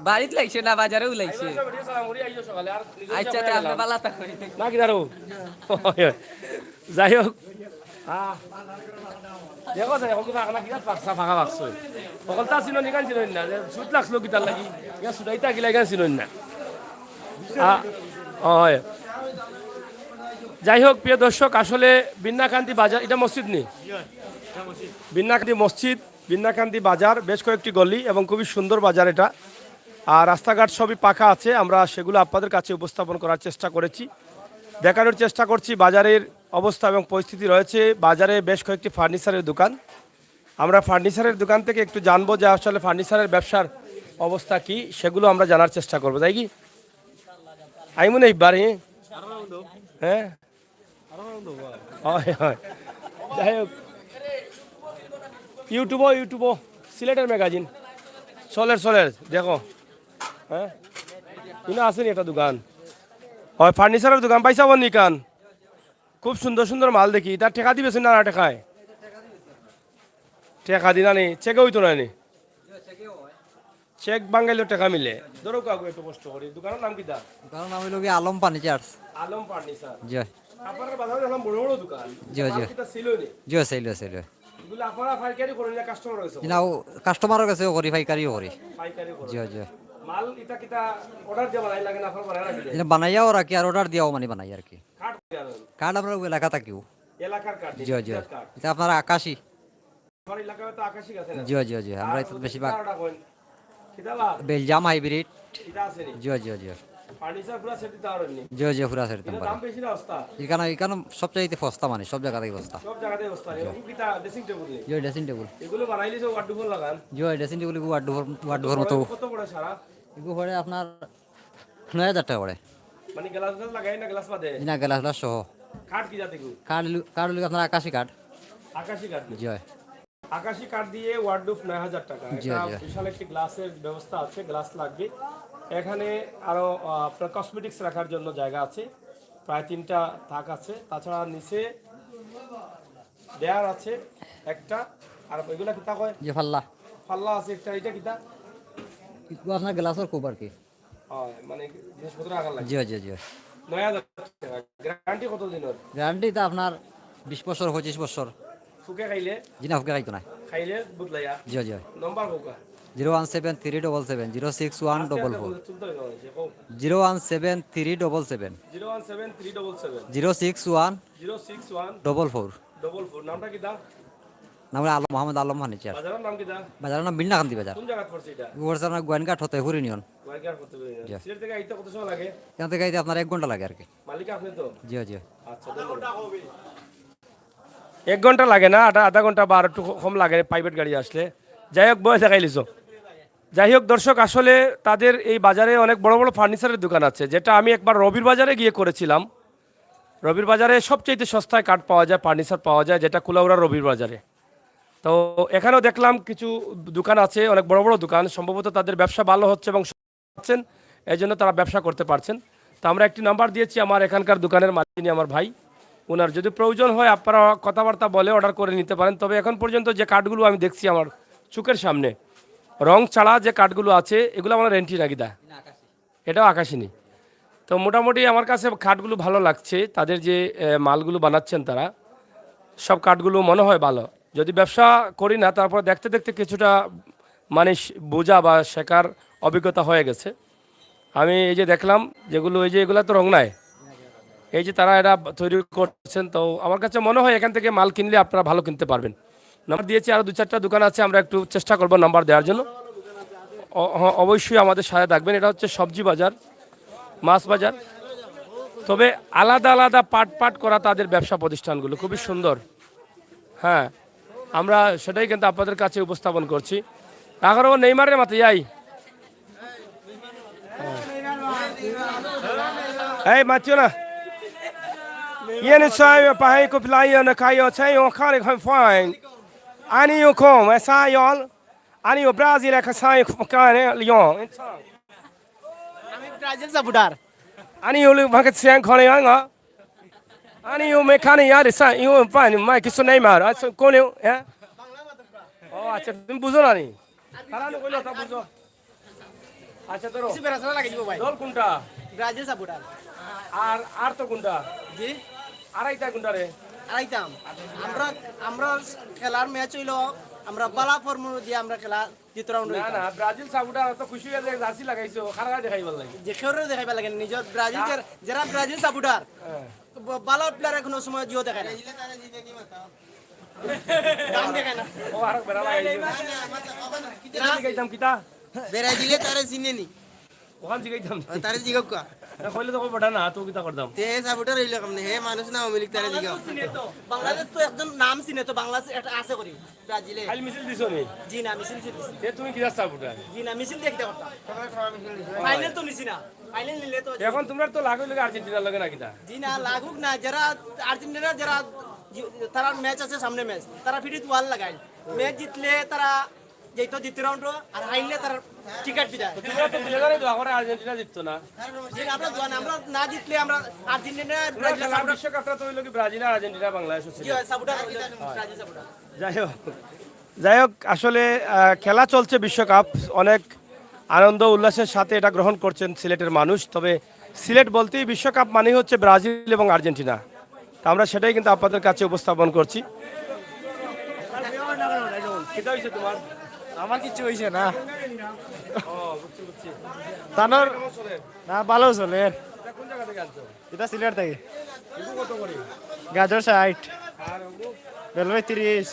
বাড়িত লাগছে না, বাজারেও লাগছে। আইবা, সব এদিকে সালাম করি আইও সকালে, আর নিজে আচ্ছা, হিসাবে তে আপনি গেলাম। বালা থাকবেন। না কি দাঁড়ো? যাই হোক। আহ। দেখো যে, এখন কিন্তু আপনার কিনা পাকসা ফাঁকা বাক্স। সকলটা ছিল, নিকান ছিল না, যে সুইট লাগছিল কিতার লাগি? ইয়া সুদাইতা গিলা ইকান ছিল না। আ, হয়। যাই হোক, প্রিয় দর্শক, আসলে বিন্নাকান্দি বাজার, এটা মসজিদ নি? বিন্নাকান্দি মসজিদ, বিন্নাকান্দি বাজার, বেশ কয়েকটি গলি এবং খুবই সুন্দর বাজার এটা। আর রাস্তাঘাট সবই পাকা আছে, আমরা সেগুলো আপনাদের কাছে উপস্থাপন করার চেষ্টা করেছি, দেখানোর চেষ্টা করছি বাজারের অবস্থা এবং পরিস্থিতি রয়েছে। বাজারে বেশ কয়েকটি ফার্নিচারের দোকান, আমরা ফার্নিচারের দোকান থেকে একটু জানবো যে আসলে ফার্নিচারের ব্যবসার অবস্থা কি, সেগুলো আমরা জানার চেষ্টা করবো, তাই কি? আইমু না ইবার, হ্যাঁ? হ্যাঁ? হয়, হয়। যাই হোক, ইউটিউবও, ইউটিউবও সিলেটের ম্যাগাজিন চলের, চলের, দেখো। হ্যাঁ, ইনো আছে নি একটা দোকান? হয়, ফার্নিচারের দোকান পাইছা বন্নি কান? খুব সুন্দর সুন্দর মাল দেখি। ইতা টেকা দিবে না, না টেকায়? টেকা দিনা নি, চেকে অইতো না নি? চেক বাঙ্গাইলেও টেকা মিলে। ধরো কাকু, একটু কষ্ট করি। দোকানের নাম কিতা? দোকানের নাম অইলো কি আলম ফার্নিচার্স। আলম ফার্নিচার। জি। আপনার বাজারে দেখলাম বড় বড় দোকান। জি, জি। মাল কিতা ছিল নি? জি, ছিল, ছিল। এগুলো আপনারা পাইকারি করেন না কাস্টমার গেছে? জি না, ও কাস্টমারর গেছেও করি, পাইকারিও করি। পাইকারি করেন। জি, জি। মাল ইতা কিতা অর্ডার দিয়া বানাই লাগে না, আপনারা বানাই রাখি দেন? জি না, বানাইয়াও রাখি আর অর্ডার দিয়াও মানে বানাই আর কি। কাঠ কই আনেন? কাঠ আমরা ওই এলাকা থাকিও। এলাকার কাঠ, জি, জি। নিজের কাঠ। এটা আপনার আকাশি। আমার এলাকায় তো আকাশি গাছ আছে না? জি, জি, জি। আমরা আর এটা ওদের বেশিরভাগ কিতা অর্ডার করেন? কিতা বা? Belgium hybrid. এটা আছে নি? জি, জি, জি। ফার্নিচার পুরা সেট দিতে পারেন নি? জি, জি, পুরা সেট দিতে এটা পারি। দাম বেশি না সস্তা? এখানে, এখানে সবচাইতে সস্তা মানে, সব জায়গাতেই সস্তা। সব জায়গাতেই সস্তা নি? জি। ওগুলো কিতা ড্রেসিং টেবিল নি? জি, ড্রেসিং টেবিল। এগুলো বানাইলে যে ওয়ার্ডরোব লাগান? জি, ড্রেসিং টেবিল এগুলো ওয়ার্ডরোব, ওয়ার্ডরোবের মতো। কত পড়ে সারা? এগুলো পড়ে আপনার নয় হাজার টাকা পড়ে। মানে গ্লাস গ্লাস লাগাই না গ্লাস বাদে? জি না, গ্লাস গ্লাস সহ। কাঠ কি জাত এগুলো? কাঠ লু-, কাঠ হলো আপনার আকাশি কাঠ। আকাশি কাঠ নি? জি। আকাশি কাঠ দিয়ে ওয়ার্ডরোব নয় হাজার টাকা। জি, এটা জি। বিশাল একটি গ্লাসের ব্যবস্থা আছে, গ্লাস লাগবে। এখানে আরো, আহ, আপনার কসমেটিক্স রাখার জন্য জায়গা আছে, প্রায় তিনটা তাক আছে। তাছাড়া নিচে ড্রয়ার আছে একটা, আর ওইগুলা কিতা কয়? জি, পাল্লা। পাল্লা আছে একটা, এটা কিতা? এগুলো আপনার গ্লাসের কুপ আর কি। হয়, মানে জিনিসপত্র রাখার লাগে। জি, জি, জি। নয় হাজার টাকা। গ্যারান্টি কত দিনের? গ্যারান্টি তো আপনার বিশ বছর, পঁচিশ বছর। ফুকে খাইলে? জি না, ফুকে খাইতো না। খাইলে বদলাইয়া? জি, জি। নম্বর কউক্কা? Zero one seven three double seven zero six one double four. আস্তে আস্তে তুলতে হবে, কও। Zero one seven three double seven zero one seven three double seven zero six one zero six one double four. Double four. নামটা কিতা? নাম হলো আলম, মোহাম্মদ আলম ফার্নিচার। বাজারের নাম কিতা? বাজারের নাম বিন্নাকান্দি বাজার। কোন জায়গাত পড়ছে এটা? পড়ছে আপনার গোয়াইনঘাট হতে হুরিনিয়ন। গোয়াইনঘাট হতে হুরিনিয়ন। জি। সিলেট থেকে আইতে কত সময় লাগে? এখান থেকে আইতে আপনার এক ঘন্টা লাগে আর কি। মালিক আপনি তো? জি, জি। আচ্ছা, ধন্যবাদ। এক ঘন্টা লাগে না, আধা, আধা ঘন্টা বা আর একটু কম লাগে, প্রাইভেট গাড়ি আসলে। যাই হোক, বয়ে দেখাইলিছো। যাই হোক দর্শক, আসলে তাদের এই বাজারে অনেক বড় বড় ফার্নিচারের দোকান আছে, যেটা আমি একবার রবির বাজারে গিয়ে করেছিলাম। রবির বাজারে সবচেয়ে সস্তায় কাঠ পাওয়া যায়, ফার্নিচার পাওয়া যায়, যেটা কুলাউড়া রবির বাজারে। তো এখানেও দেখলাম কিছু দোকান আছে, অনেক বড় বড় দোকান, সম্ভবত তাদের ব্যবসা ভালো হচ্ছে এবং পাচ্ছেন, এই জন্য তারা ব্যবসা করতে পারছেন। তো আমরা একটি নাম্বার দিয়েছি আমার এখানকার দোকানের মালিক, যিনি আমার ভাই, ওনার যদি প্রয়োজন হয় আপনারা কথাবার্তা বলে অর্ডার করে নিতে পারেন। তবে এখন পর্যন্ত যে কাঠগুলো আমি দেখছি আমার চোখের সামনে, রং ছাড়া যে কাঠগুলো আছে, এগুলো আমার রেন্টি নাকি দা? এটাও আকাশিনি। তো মোটামুটি আমার কাছে কাঠগুলো ভালো লাগছে, তাদের যে, এ, মালগুলো বানাচ্ছেন তারা, সব কাঠগুলো মনে হয় ভালো। যদি ব্যবসা করি না, তারপর দেখতে দেখতে কিছুটা মানে শি-, বোঝা বা শেখার অভিজ্ঞতা হয়ে গেছে। আমি এই যে দেখলাম যেগুলো, এই যে এগুলা তো রং নাই, এই যে তারা এটা তৈরি করছেন, তো আমার কাছে মনে হয় এখান থেকে মাল কিনলে আপনারা ভালো কিনতে পারবেন। নাম্বার দিয়েছি, আরও দু চারটা দোকান আছে, আমরা একটু চেষ্টা করব নাম্বার দেওয়ার জন্য। অ-, হ-, অবশ্যই আমাদের সাথে থাকবেন। এটা হচ্ছে সবজি বাজার, মাছ বাজার, তবে আলাদা আলাদা পার্ট পার্ট করা তাদের ব্যবসা প্রতিষ্ঠানগুলো, খুবই সুন্দর। হ্যাঁ, আমরা সেটাই কিন্তু আপনাদের কাছে উপস্থাপন করছি। এখন নেইমারের মাথায় যাই। Ei, Matiola. Yeni çay ve pahayı kuplayi na kayo çay o kare kan fine. Ani yo kom, esa yol. Ani yo Brazil ka sai kare yo. Ami Brazil supporter. Ani yo lu bakat sen kore yanga. Ani yo mekani yari sa yo fine mai kisu Neymar. Aso kone ya. ও আচ্ছা, তুমি বুঝো না নি? তারা না কইলে তা বুঝো। আচ্ছা, ধরো। কিছু বেড়াশোনা লাগিয়ে দিব ভাই। দল কোনটা? Brazil supporter. আর, আর তো কোনটা? জি? আড়াইটা কোনটা রে? আড়াইতাম। আমরা, আমরা খেলার ম্যাচ হইলো, আমরা বালা ফর্ম দিয়ে আমরা খেলা জিতরাম না, রইতাম। না, ব্রাজিল সাপোর্টার তো খুশি হয়ে যায়, জার্সি লাগাইছো, খারাপ দেখাইবার লাগে। যে কেউরে দেখাইবার লাগে, নিজের ব্রাজিল, না। যারা, যারা ব্রাজিল সাপোর্টার, হ্যাঁ। ব-, বালা প্লেয়ার কোনো সময় জিও দেখায় না। দাম দেখায় না। ও, আরো বেড়া লাগাইছো। না। কিতা জিগাইতাম, কিতা? ব্রাজিলে তারে চিনে নি। ওখান জিগাইতাম। ও, তারে জিগাউক্কা। এটা কইলে তো কইবো, এটা না, তো কিতা করতাম? তে হে সাপোর্টার হইল কেমনে? হে মানুষ না আওয়ামী লীগ তারা জিগাও। বাংলাদেশ চিনে তো, বাংলাদেশ তো একজন নাম চিনে তো, বাংলাদেশ একটা আছে করি ব্রাজিলে। খালি মিছিল দিছো নি? জি না, মিছিল চিনে। এ তুমি কিতা সাপোর্টার? জি না, মিছিল দিয়ে কিতা করতাম? ফাইনাল তো নিছি না, ফাইনাল নিলে তো এখন তোমরা তো লাগ হইলে আর্জেন্টিনার লগে না কিতা? জি না, লাগুক না, যারা আর্জেন্টিনা যারা তারা ম্যাচ আছে সামনে ম্যাচ, তারা ফিরিত ওয়াল লাগাইল, ম্যাচ জিতলে তারা যেত দ্বিতীয় রাউন্ড আর হারলে তারা টিকিট বিদায়। তোমরা তো দুই হাজারই দোয়া করে আর্জেন্টিনা জিততো না। জি না, আমরা দোয়া না, আমরা না জিতলে আমরা আর্জেন্টিনা তোমরা ব্রাজিল খেলার বিশ্বকাপ তো হইলো কি ব্রাজিল আর আর্জেন্টিনা বাংলাদেশ হচ্ছে। জি হয়, সাপোর্টার ব্রাজিল সাপোর্টার। যাই হোক, যাই হোক, আসলে আহ, খেলা চলছে বিশ্বকাপ, অনেক আনন্দ উল্লাসের সাথে এটা গ্রহণ করছেন সিলেটের মানুষ। তবে সিলেট বলতেই বিশ্বকাপ মানেই হচ্ছে ব্রাজিল এবং আর্জেন্টিনা। তা আমরা সেটাই কিন্তু আপনাদের কাছে উপস্থাপন করছি। কিতা হইছে তোমার? আমার কিচ্ছু হইছে না। ও, বুঝছি, বুঝছি। তানোর কেমন চলে? না, ভালো চলে। এটা কোন জায়গা থেকে আনছো? এটা সিলেট থাকি। এগুলো কত করে? গাজর ষাট, আর ওগুলো? বেলবাই তিরিশ।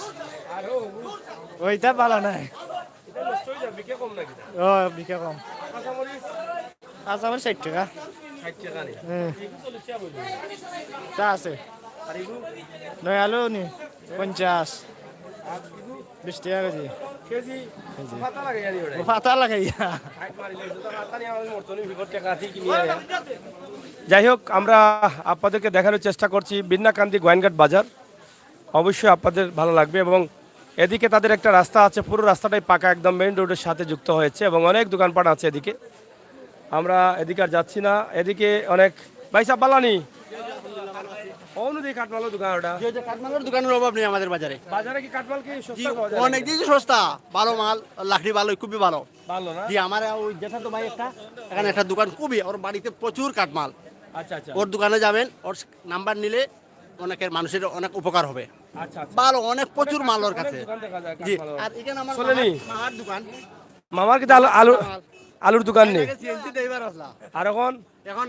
আর ওগুলো? ওইটা ভালো নাই। এটা নষ্ট হয়ে যাবে, বিকে কম নাকি? ও, বিকে কম। কাঁচামরিচ? আচ্ছা, আমার ষাট টাকা। ষাট টাকা নি? হ্যাঁ, এগুলো চল্লিশ টাকা বলবো। তা আছে। আর এগুলো? নয় আলু নি পঞ্চাশ, আর এগুলো? বিশ টাকা কেজি। কেজি? কেজি। পাতা লাগে জানি ওটা। ও, পাতা লাগাইয়া। হাইট মারি লাগছে, তো পাতা নিয়ে আমাদের মর্তনি বিপদ টাকা আছে কি নিয়ে? যাই হোক, আমরা আপনাদেরকে দেখানোর চেষ্টা করছি বিন্নাকান্দি গোয়াইনঘাট বাজার। অবশ্যই আপনাদের ভালো লাগবে। এবং এদিকে তাদের একটা রাস্তা আছে, পুরো রাস্তাটাই পাকা, একদম মেইন রোডের সাথে যুক্ত হয়েছে এবং অনেক দোকানপাট আছে এদিকে। আমরা এদিকে আর যাচ্ছি না। এদিকে অনেক, ভাই সাহেব, বালানি? অনুদি কাঠমালর দোকান ওটা। যে যে কাঠমালের দোকানের অভাব নেই আমাদের বাজারে। বাজারে কি কাঠমাল কি জি, সস্তা পাওয়া যায়? অনেক জিনিস সস্তা, ভালো মাল, লাকড়ি ভালো, খুবই ভালো। ভালো না? জি, আমার ওই যেটা তো ভাই একটা, এখানে একটা দোকান খুবই, ওর বাড়িতে প্রচুর কাঠমাল। আচ্ছা, আচ্ছা। ওর দোকানে যাবেন, ওর নাম্বার নিলে অনেকের মানুষের অনেক উপকার হবে। আচ্ছা, আচ্ছা। ভালো, অনেক প্রচুর মাল ওর অনেক কাছে। দোকান দেখা যায় জি, কাঠমাল। আর এখানে আমার চলেনি? মামার, মামার দোকান। মামার কিন্তু আলু, আলু, আলুর দোকান নেই। আগে সিএনজি ড্রাইভার আসলা। আর এখন? এখন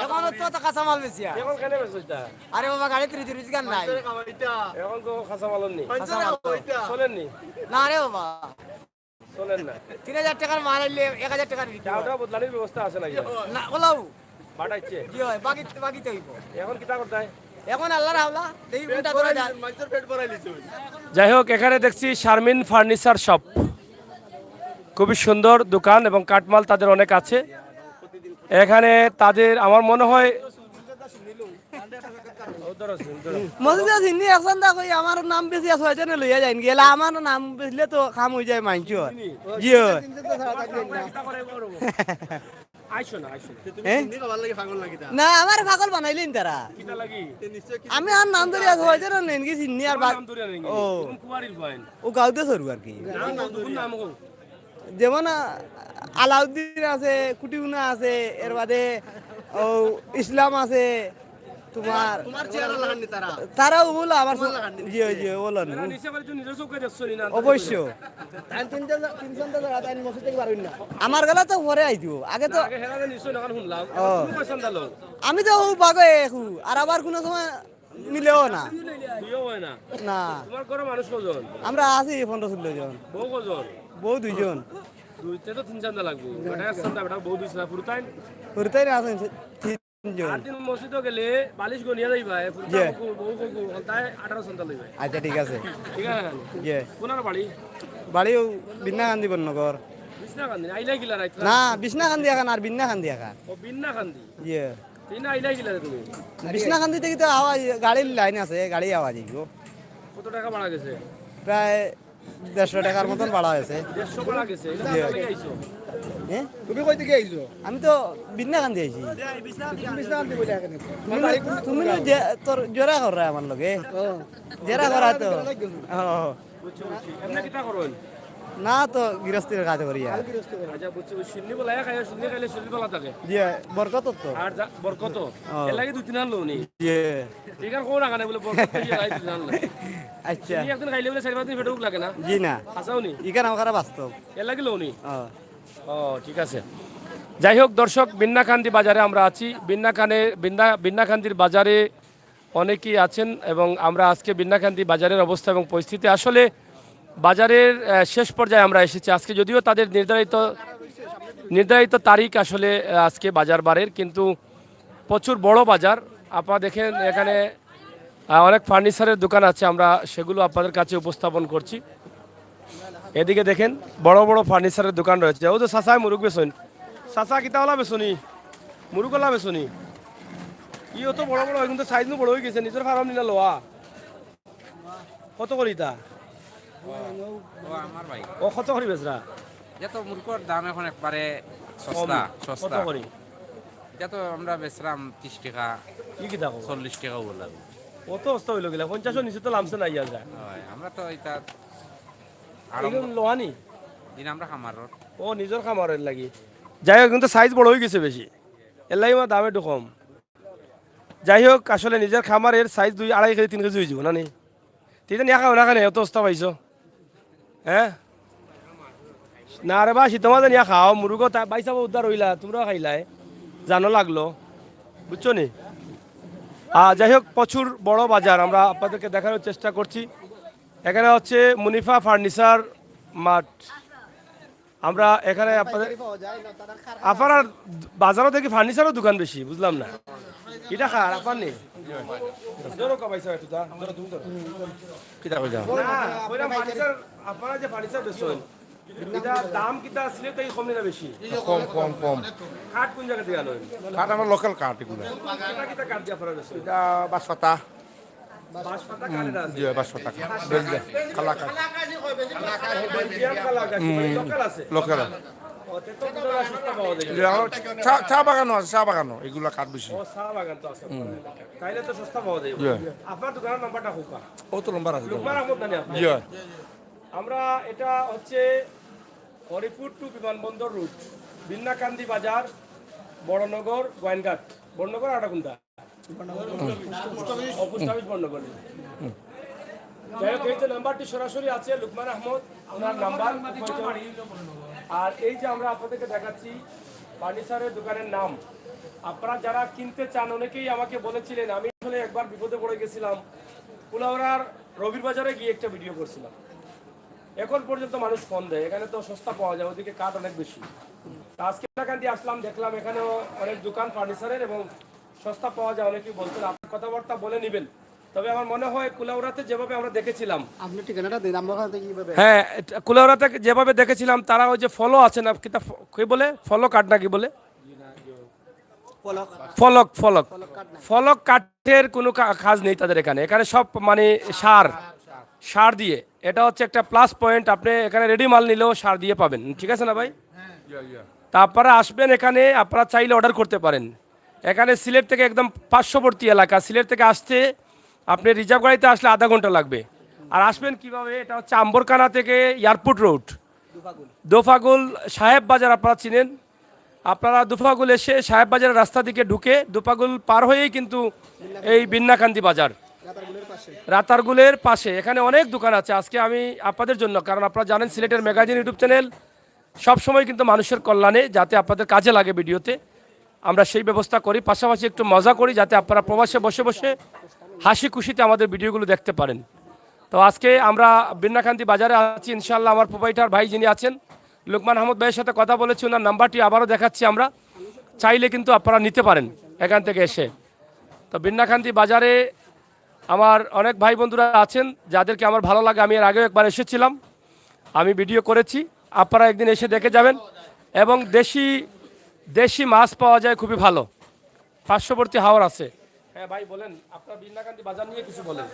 এখন তো তো কাঁচা মাল বেশি আর। এখন কেন বেচো এটা? আরে বাবা, গাড়িত রুজি রুজিগার নাই। এটা এখন তো কাঁচা মালর নেই। পঞ্চাশ টাকা ওইটা। চলেননি? না রে বাবা, চলেন না। তিন হাজার টাকার মাল আইলে এক হাজার টাকার বিক্রি হয়। চাউলটা বদলানির ব্যবস্থা আছে নাকি? না, ওলাও বাটাইছে। জি হয়, বাকি বাকিতে হইব। এখন কিতা করতায়? এখন আল্লাহর হাওলা, দেখি কোনটা ধরা যায়। মানুষের পেট ভরাই লিছে। যাই হোক, এখানে দেখছি শারমিন ফার্নিচার শপ, খুবই সুন্দর দোকান এবং কাঠমাল তাদের অনেক আছে। এখানে তাদের, আমার মনে হয়, মসজিদে সিন্নি একজন দা কই আমার নাম বেশি আছে, হয়তো না লইয়া যাইন গেলে আমার নাম বেচলে তো কাম হয়ে যায় মাইনচর। জি হয়। আইসো না, আইসো না। হ্যাঁ? নিয়ে খাবার লাগে পাগল লাগি তা। না, আমার পাগল বানাইলেন তারা। কিতা লাগি? আমি আর নাম ধরে আছে, হয়তো না নেন কি সিন্নি আর বাদ। নাম ধরে নেই। ও। কোন কুয়ারির ভাই? ও গাউতে সরু আর কি। নাম, নাম, নাম কো? যেমন আ, আলাউদ্দিন আছে, কুটিউনা আছে, এর বাদে ও ইসলাম আছে, তোমার তোমার চেহারা লাগাননি তারা। তারা ওগুলো আমার তোমার লাগাননি। জি ওই জি ওগুলো না। তারা নিচে করে তুই নিজের চোখে দেখছো নি না? অবশ্য। তাই তিনজন তিনজন তো যারা তাই মসজিদ থেকে বার হইন না। আমার গেলা তো পরে আইতো, আগে তো আগে হেরা নিশ্চয় না শুনলাম। ও। তুমি কয় চান্দা লও? আমি তো ও বাগে একু, আর আবার কোনো সময় মিলেও না। তুইও হয় না। না, তোমার ঘরে মানুষ কজন? আমরা আছি পনেরো ষোলো জন। বউ কজন? বউ দুইজন। দুইতে তো তিন চান্দা লাগবো। বেটা এক চান্দা, বেটা বউ দুই চান্দা, ফুরতাইন। ফুরতাইন আছেন তিনজন। আর দিন মসজিদও গেলে বালিশ গনিয়া যাইবা, এ ফুরতাইন জি। বউ, বউ, বউ, হলতায় আঠারো চান্দা লইবা। আচ্ছা, ঠিক আছে। ঠিক আছে? জি। কোনার বাড়ি? বাড়িও বিন্নাকান্দি বন্নগর। বিছনাকান্দি। আইলাই কিলা রাইত? না, বিছনাকান্দি এখান আর বিন্নাকান্দি এখান। ও, বিন্নাকান্দি। ইয়ে। এই না, আইলাই কিলা তুমি? বিছনাকান্দি থেকে তো আওয়াজ, গাড়ির লাইন আছে, গাড়ি আওয়াজ আইব। কত টাকা ভাড়া গেছে? প্রায় দেড়শো টাকার মতন ভাড়া হয়েছে। দেড়শো ভাড়া গেছে। এটা জি। ভাড়া লাগে আইছো? হ্যাঁ? তুমি কই থেকে আইছো? আমি তো বিন্নাকান্দি আইছি। বিছনাকান্দি বলে এখানে। তুমি, তুমি যে তোর জোরা কর রে আমার লগে। জেরা করা তো। ও। বুঝছি, বুঝছি। এমনি কিতা করো? না তো গৃহস্থির কাজ করি আর। আচ্ছা, বুঝছি, বুঝছি। শিন্নি বলা, খাইয়া শিন্নি খাইলে শরীর ভালো থাকে। জি, বরকত তো। আর যা, বরকত। ও। এর লাগি দুই তিন আন লও নি। জি। এখানে কোন আগানে বলে বরকত তো ইয়ে রাইত জান না। আচ্ছা। শিন্নি একদিন খাইলে বলে চারি পাঁচ দিন পেটে ভুক লাগে না? জি না। হাছাও নি? ইখান আমার বাস্তব। এর লাগি লও নি? ও। ও, ঠিক আছে। যাই হোক দর্শক, বিন্নাকান্দি বাজারে আমরা আছি। বিন্নাকানে, বিন্না, বিন্নাকান্দির বাজারে অনেকেই আছেন এবং আমরা আজকে বিন্নাকান্দি বাজারের অবস্থা এবং পরিস্থিতি, আসলে বাজারের আহ, শেষ পর্যায়ে আমরা এসেছি। আজকে যদিও তাদের নির্ধারিত নির্ধারিত তারিখ আসলে আহ, আজকে বাজার বারের, কিন্তু প্রচুর বড় বাজার। আপনারা দেখেন এখানে আহ, অনেক ফার্নিচারের দোকান আছে, আমরা সেগুলো আপনাদের কাছে উপস্থাপন করছি। এদিকে দেখেন, বড় বড় ফার্নিচারের দোকান রয়েছে। ও তো চাচায় মুরুগ বেচইন। চাচা, কিতা ওলা বেচনি? মুরুগ ওলা বেচনি? ই অত বড় বড়, এখন তো সাইজ নু বড় হয়ে গেছে, নিজের ফার্ম নিলা লওয়া। কত করি তা? ও আমার ভাই। ও কত করি বেচরা? এটা তো মুরগর দাম এখন একবারে সস্তা, কম। কত সস্তা। করি? এটা তো আমরা বেচলাম ত্রিশ টাকা, ই কিতা কও? চল্লিশ টাকা বললাম। অত সস্তা হইল গেলা, পঞ্চাশও নিচে তো লামছে না ইয়া যায়। হয়, আমরা তো এটা আরম্ভ এগুলো লোহানি? দিন আমরা খামারর। ও, নিজের খামারের লাগি। যাই হোক, কিন্তু সাইজ বড় হয়ে গেছে বেশি, এর লাগি আমার দাম একটু কম। যাই হোক, আসলে নিজের খামারের সাইজ দুই, আড়াই কেজি, তিন কেজি হয়ে যাবো না নি? তুই তো নিয়ে খাও না কেন, অত সস্তা পাইছো? হ্যাঁ? না রে বা, শীত মাঝে নিয়ে খাও, মুরুগও তা-, বাইসাবও উদ্ধার হইলা, তোমরাও খাইলায়, জানো লাগলো, বুঝছো নি? আহ, যাই হোক, প্রচুর বড় বাজার, আমরা আপনাদেরকে দেখানোর চেষ্টা করছি। এখানে হচ্ছে মুনিফা ফার্নিচার মার্ট। আমরা এখানে আপনাদের, পাইকারি পাওয়া যায় না, তারা খার খার আপনার আছে। বাজারও দেখি ফার্নিচারও দোকান বেশি, বুঝলাম না। এটা খার আপনার নেই? ধরো কা পয়সা একটু দা, ধরো তুমি ধরো। কিতা কইলা? না, কইলাম ফার্নিচার, আপনারা যে ফার্নিচার বেচছেন, এটা দাম কিতা সিলেট থেকে কম না বেশি? কম, কম, কম। কাঠ কোন জায়গা থেকে আনো? কাঠ আমার লোকাল কাঠ এগুলো। এটা কিতা কাঠ দিয়ে আপনারা বেচছেন? এটা বাঁশ পাতা। বাঁশ পাতা কাঠের আছে? জি, বাঁশ পাতা কাঠ। বেশ দে, কালা কাঠ। বেলজিয়াম কালাগাছি, মানে লোকাল আছে? লোকাল। ও, তে তো আপনারা সস্তা পাওয়া যায়। জি, আমার চা, চা বাগানও আছে, চা বাগানও, এগুলা কাঠ বেশি। ও, চা বাগান তো আছে। তাইলে তো সস্তা পাওয়া যায়। জি। আপনার দোকানের নাম্বারটা হোক। ও তো নাম্বার আছে। লুকমান আহমদ নানি আপনার? জি। আমরা, এটা হচ্ছে হরিপুর টু বিমানবন্দর রুট, বিন্নাকান্দি বাজার, বড়নগর, গোয়াইনঘাট। বড়নগর আর কোনটা? ও, পোস্ট অফিস বড়নগর। যাই হোক, এই যে নাম্বারটি সরাসরি আছে, লুকমান আহমদ, ওনার নাম্বার। আর এই যে আমরা আপনাদেরকে দেখাচ্ছি ফার্নিচারের দোকানের নাম, আপনারা যারা কিনতে চান, অনেকেই আমাকে বলেছিলেন, আমি আসলে একবার বিপদে পড়ে গেছিলাম, কুলাউড়ার রবির বাজারে গিয়ে একটা ভিডিও করছিলাম। এখন পর্যন্ত মানুষ ফোন দেয়, এখানে তো সস্তা পাওয়া যায়, ওদিকে কাঠ অনেক বেশি। তা আজকে বিন্নাকান্দি আসলাম, দেখলাম এখানেও অনেক দোকান ফার্নিচারের এবং সস্তা পাওয়া যায়, অনেকেই বলছেন। আপনার কথাবার্তা বলে নেবেন। তবে আমার মনে হয় কুলাউড়াতে যেভাবে আমরা দেখেছিলাম, আপনি ঠিকানাটা দিন, আমরা ওখান থেকে কিভাবে? হ্যাঁ, এটা কুলাউড়াতে যেভাবে দেখেছিলাম, তারা ওই যে ফলো আছে না, কিতা ফ-, কি বলে, ফলো কাঠ নাকি বলে? ফলক। ফলক, ফলক। ফলক কাঠ নাই। ফলক কাঠের কোনো কা-, কাজ নেই তাদের এখানে। এখানে সব মানে সার, সার দিয়ে। এটা হচ্ছে একটা প্লাস পয়েন্ট। আপনি এখানে রেডি মাল নিলেও সার দিয়ে পাবেন, ঠিক আছে না ভাই? তা আপনারা আসবেন এখানে, আপনারা চাইলে অর্ডার করতে পারেন। এখানে সিলেট থেকে একদম পার্শ্ববর্তী এলাকা, সিলেট থেকে আসতে আপনি রিজার্ভ গাড়িতে আসলে আধা ঘন্টা লাগবে। আর আসবেন কিভাবে? এটা হচ্ছে আম্বরকানা থেকে এয়ারপোর্ট রোড, দোফাগুল সাহেব বাজার আপনারা চিনেন। আপনারা দোফাগুল এসে সাহেব বাজারের রাস্তা দিকে ঢুকে দোফাগুল পার হয়েই কিন্তু এই বিন্নাকান্দি বাজার, রাতারগুলের পাশে। এখানে অনেক দোকান আছে। আজকে আমি আপনাদের জন্য, কারণ আপনারা জানেন সিলেটের ম্যাগাজিন ইউটিউব চ্যানেল সবসময় কিন্তু মানুষের কল্যাণে, যাতে আপনাদের কাজে লাগে ভিডিওতে, আমরা সেই ব্যবস্থা করি। পাশাপাশি একটু মজা করি, যাতে আপনারা প্রবাসে বসে বসে হাসি খুশিতে আমাদের ভিডিওগুলো দেখতে পারেন। তো আজকে আমরা বিন্নাকান্দি বাজারে আছি, ইনশাআল্লাহ আমার প্রোপাইটার ভাই যিনি আছেন, লুকমান আহমদ ভাইয়ের সাথে কথা বলেছি, ওনার নাম্বারটি আবারও দেখাচ্ছি আমরা, চাইলে কিন্তু আপনারা নিতে পারেন এখান থেকে এসে। তো বিন্নাকান্দি বাজারে আমার অনেক ভাই বন্ধুরা আছেন, যাদেরকে আমার ভালো লাগে। আমি এর আগেও একবার এসেছিলাম, আমি ভিডিও করেছি, আপনারা একদিন এসে দেখে যাবেন। এবং দেশি, দেশি মাছ পাওয়া যায় খুবই ভালো, পার্শ্ববর্তী হাওর আছে। হ্যাঁ ভাই, বলেন, আপনার বিন্নাকান্দি বাজার নিয়ে কিছু বলেন।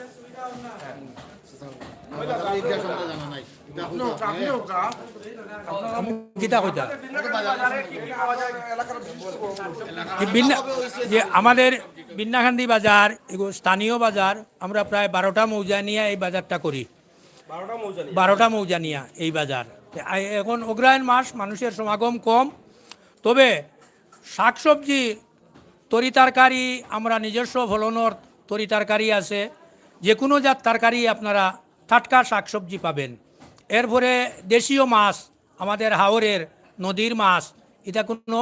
কিতা কইতা? যে বিন্না-, যে আমাদের বিন্নাকান্দি বাজার, এগু স্থানীয় বাজার, আমরা প্রায় বারোটা মৌজা নিয়ে এই বাজারটা করি। বারোটা মৌজা নিয়ে? বারোটা মৌজা নিয়ে এই বাজার। তে আই-, এখন অগ্রহায়ণ মাস, মানুষের সমাগম কম, তবে শাকসবজি, তরি তরকারি, আমরা নিজস্ব ফলনর তরি তরকারি আছে, যে কোনো জাত তরকারি আপনারা টাটকা শাকসবজি পাবেন। এরপরে দেশীয় মাছ, আমাদের হাওরের নদীর মাছ, এটা কোনো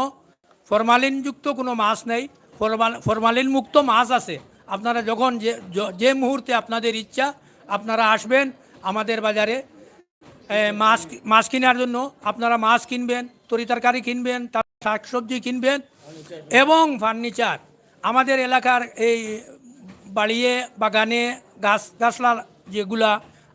ফরমালিনযুক্ত কোনো মাছ নেই, ফরমাল-, ফরমালিন মুক্ত মাছ আছে। আপনারা যখন যে, য-, যে মুহূর্তে আপনাদের ইচ্ছা, আপনারা আসবেন আমাদের বাজারে, এ, মাছ কি-, মাছ কেনার জন্য। আপনারা মাছ কিনবেন, তরিতরকারি কিনবেন, তার শাকসবজি কিনবেন এবং ফার্নিচার। আমাদের এলাকার এই বাড়িয়ে বাগানে গাছ গাছলা যেগুলা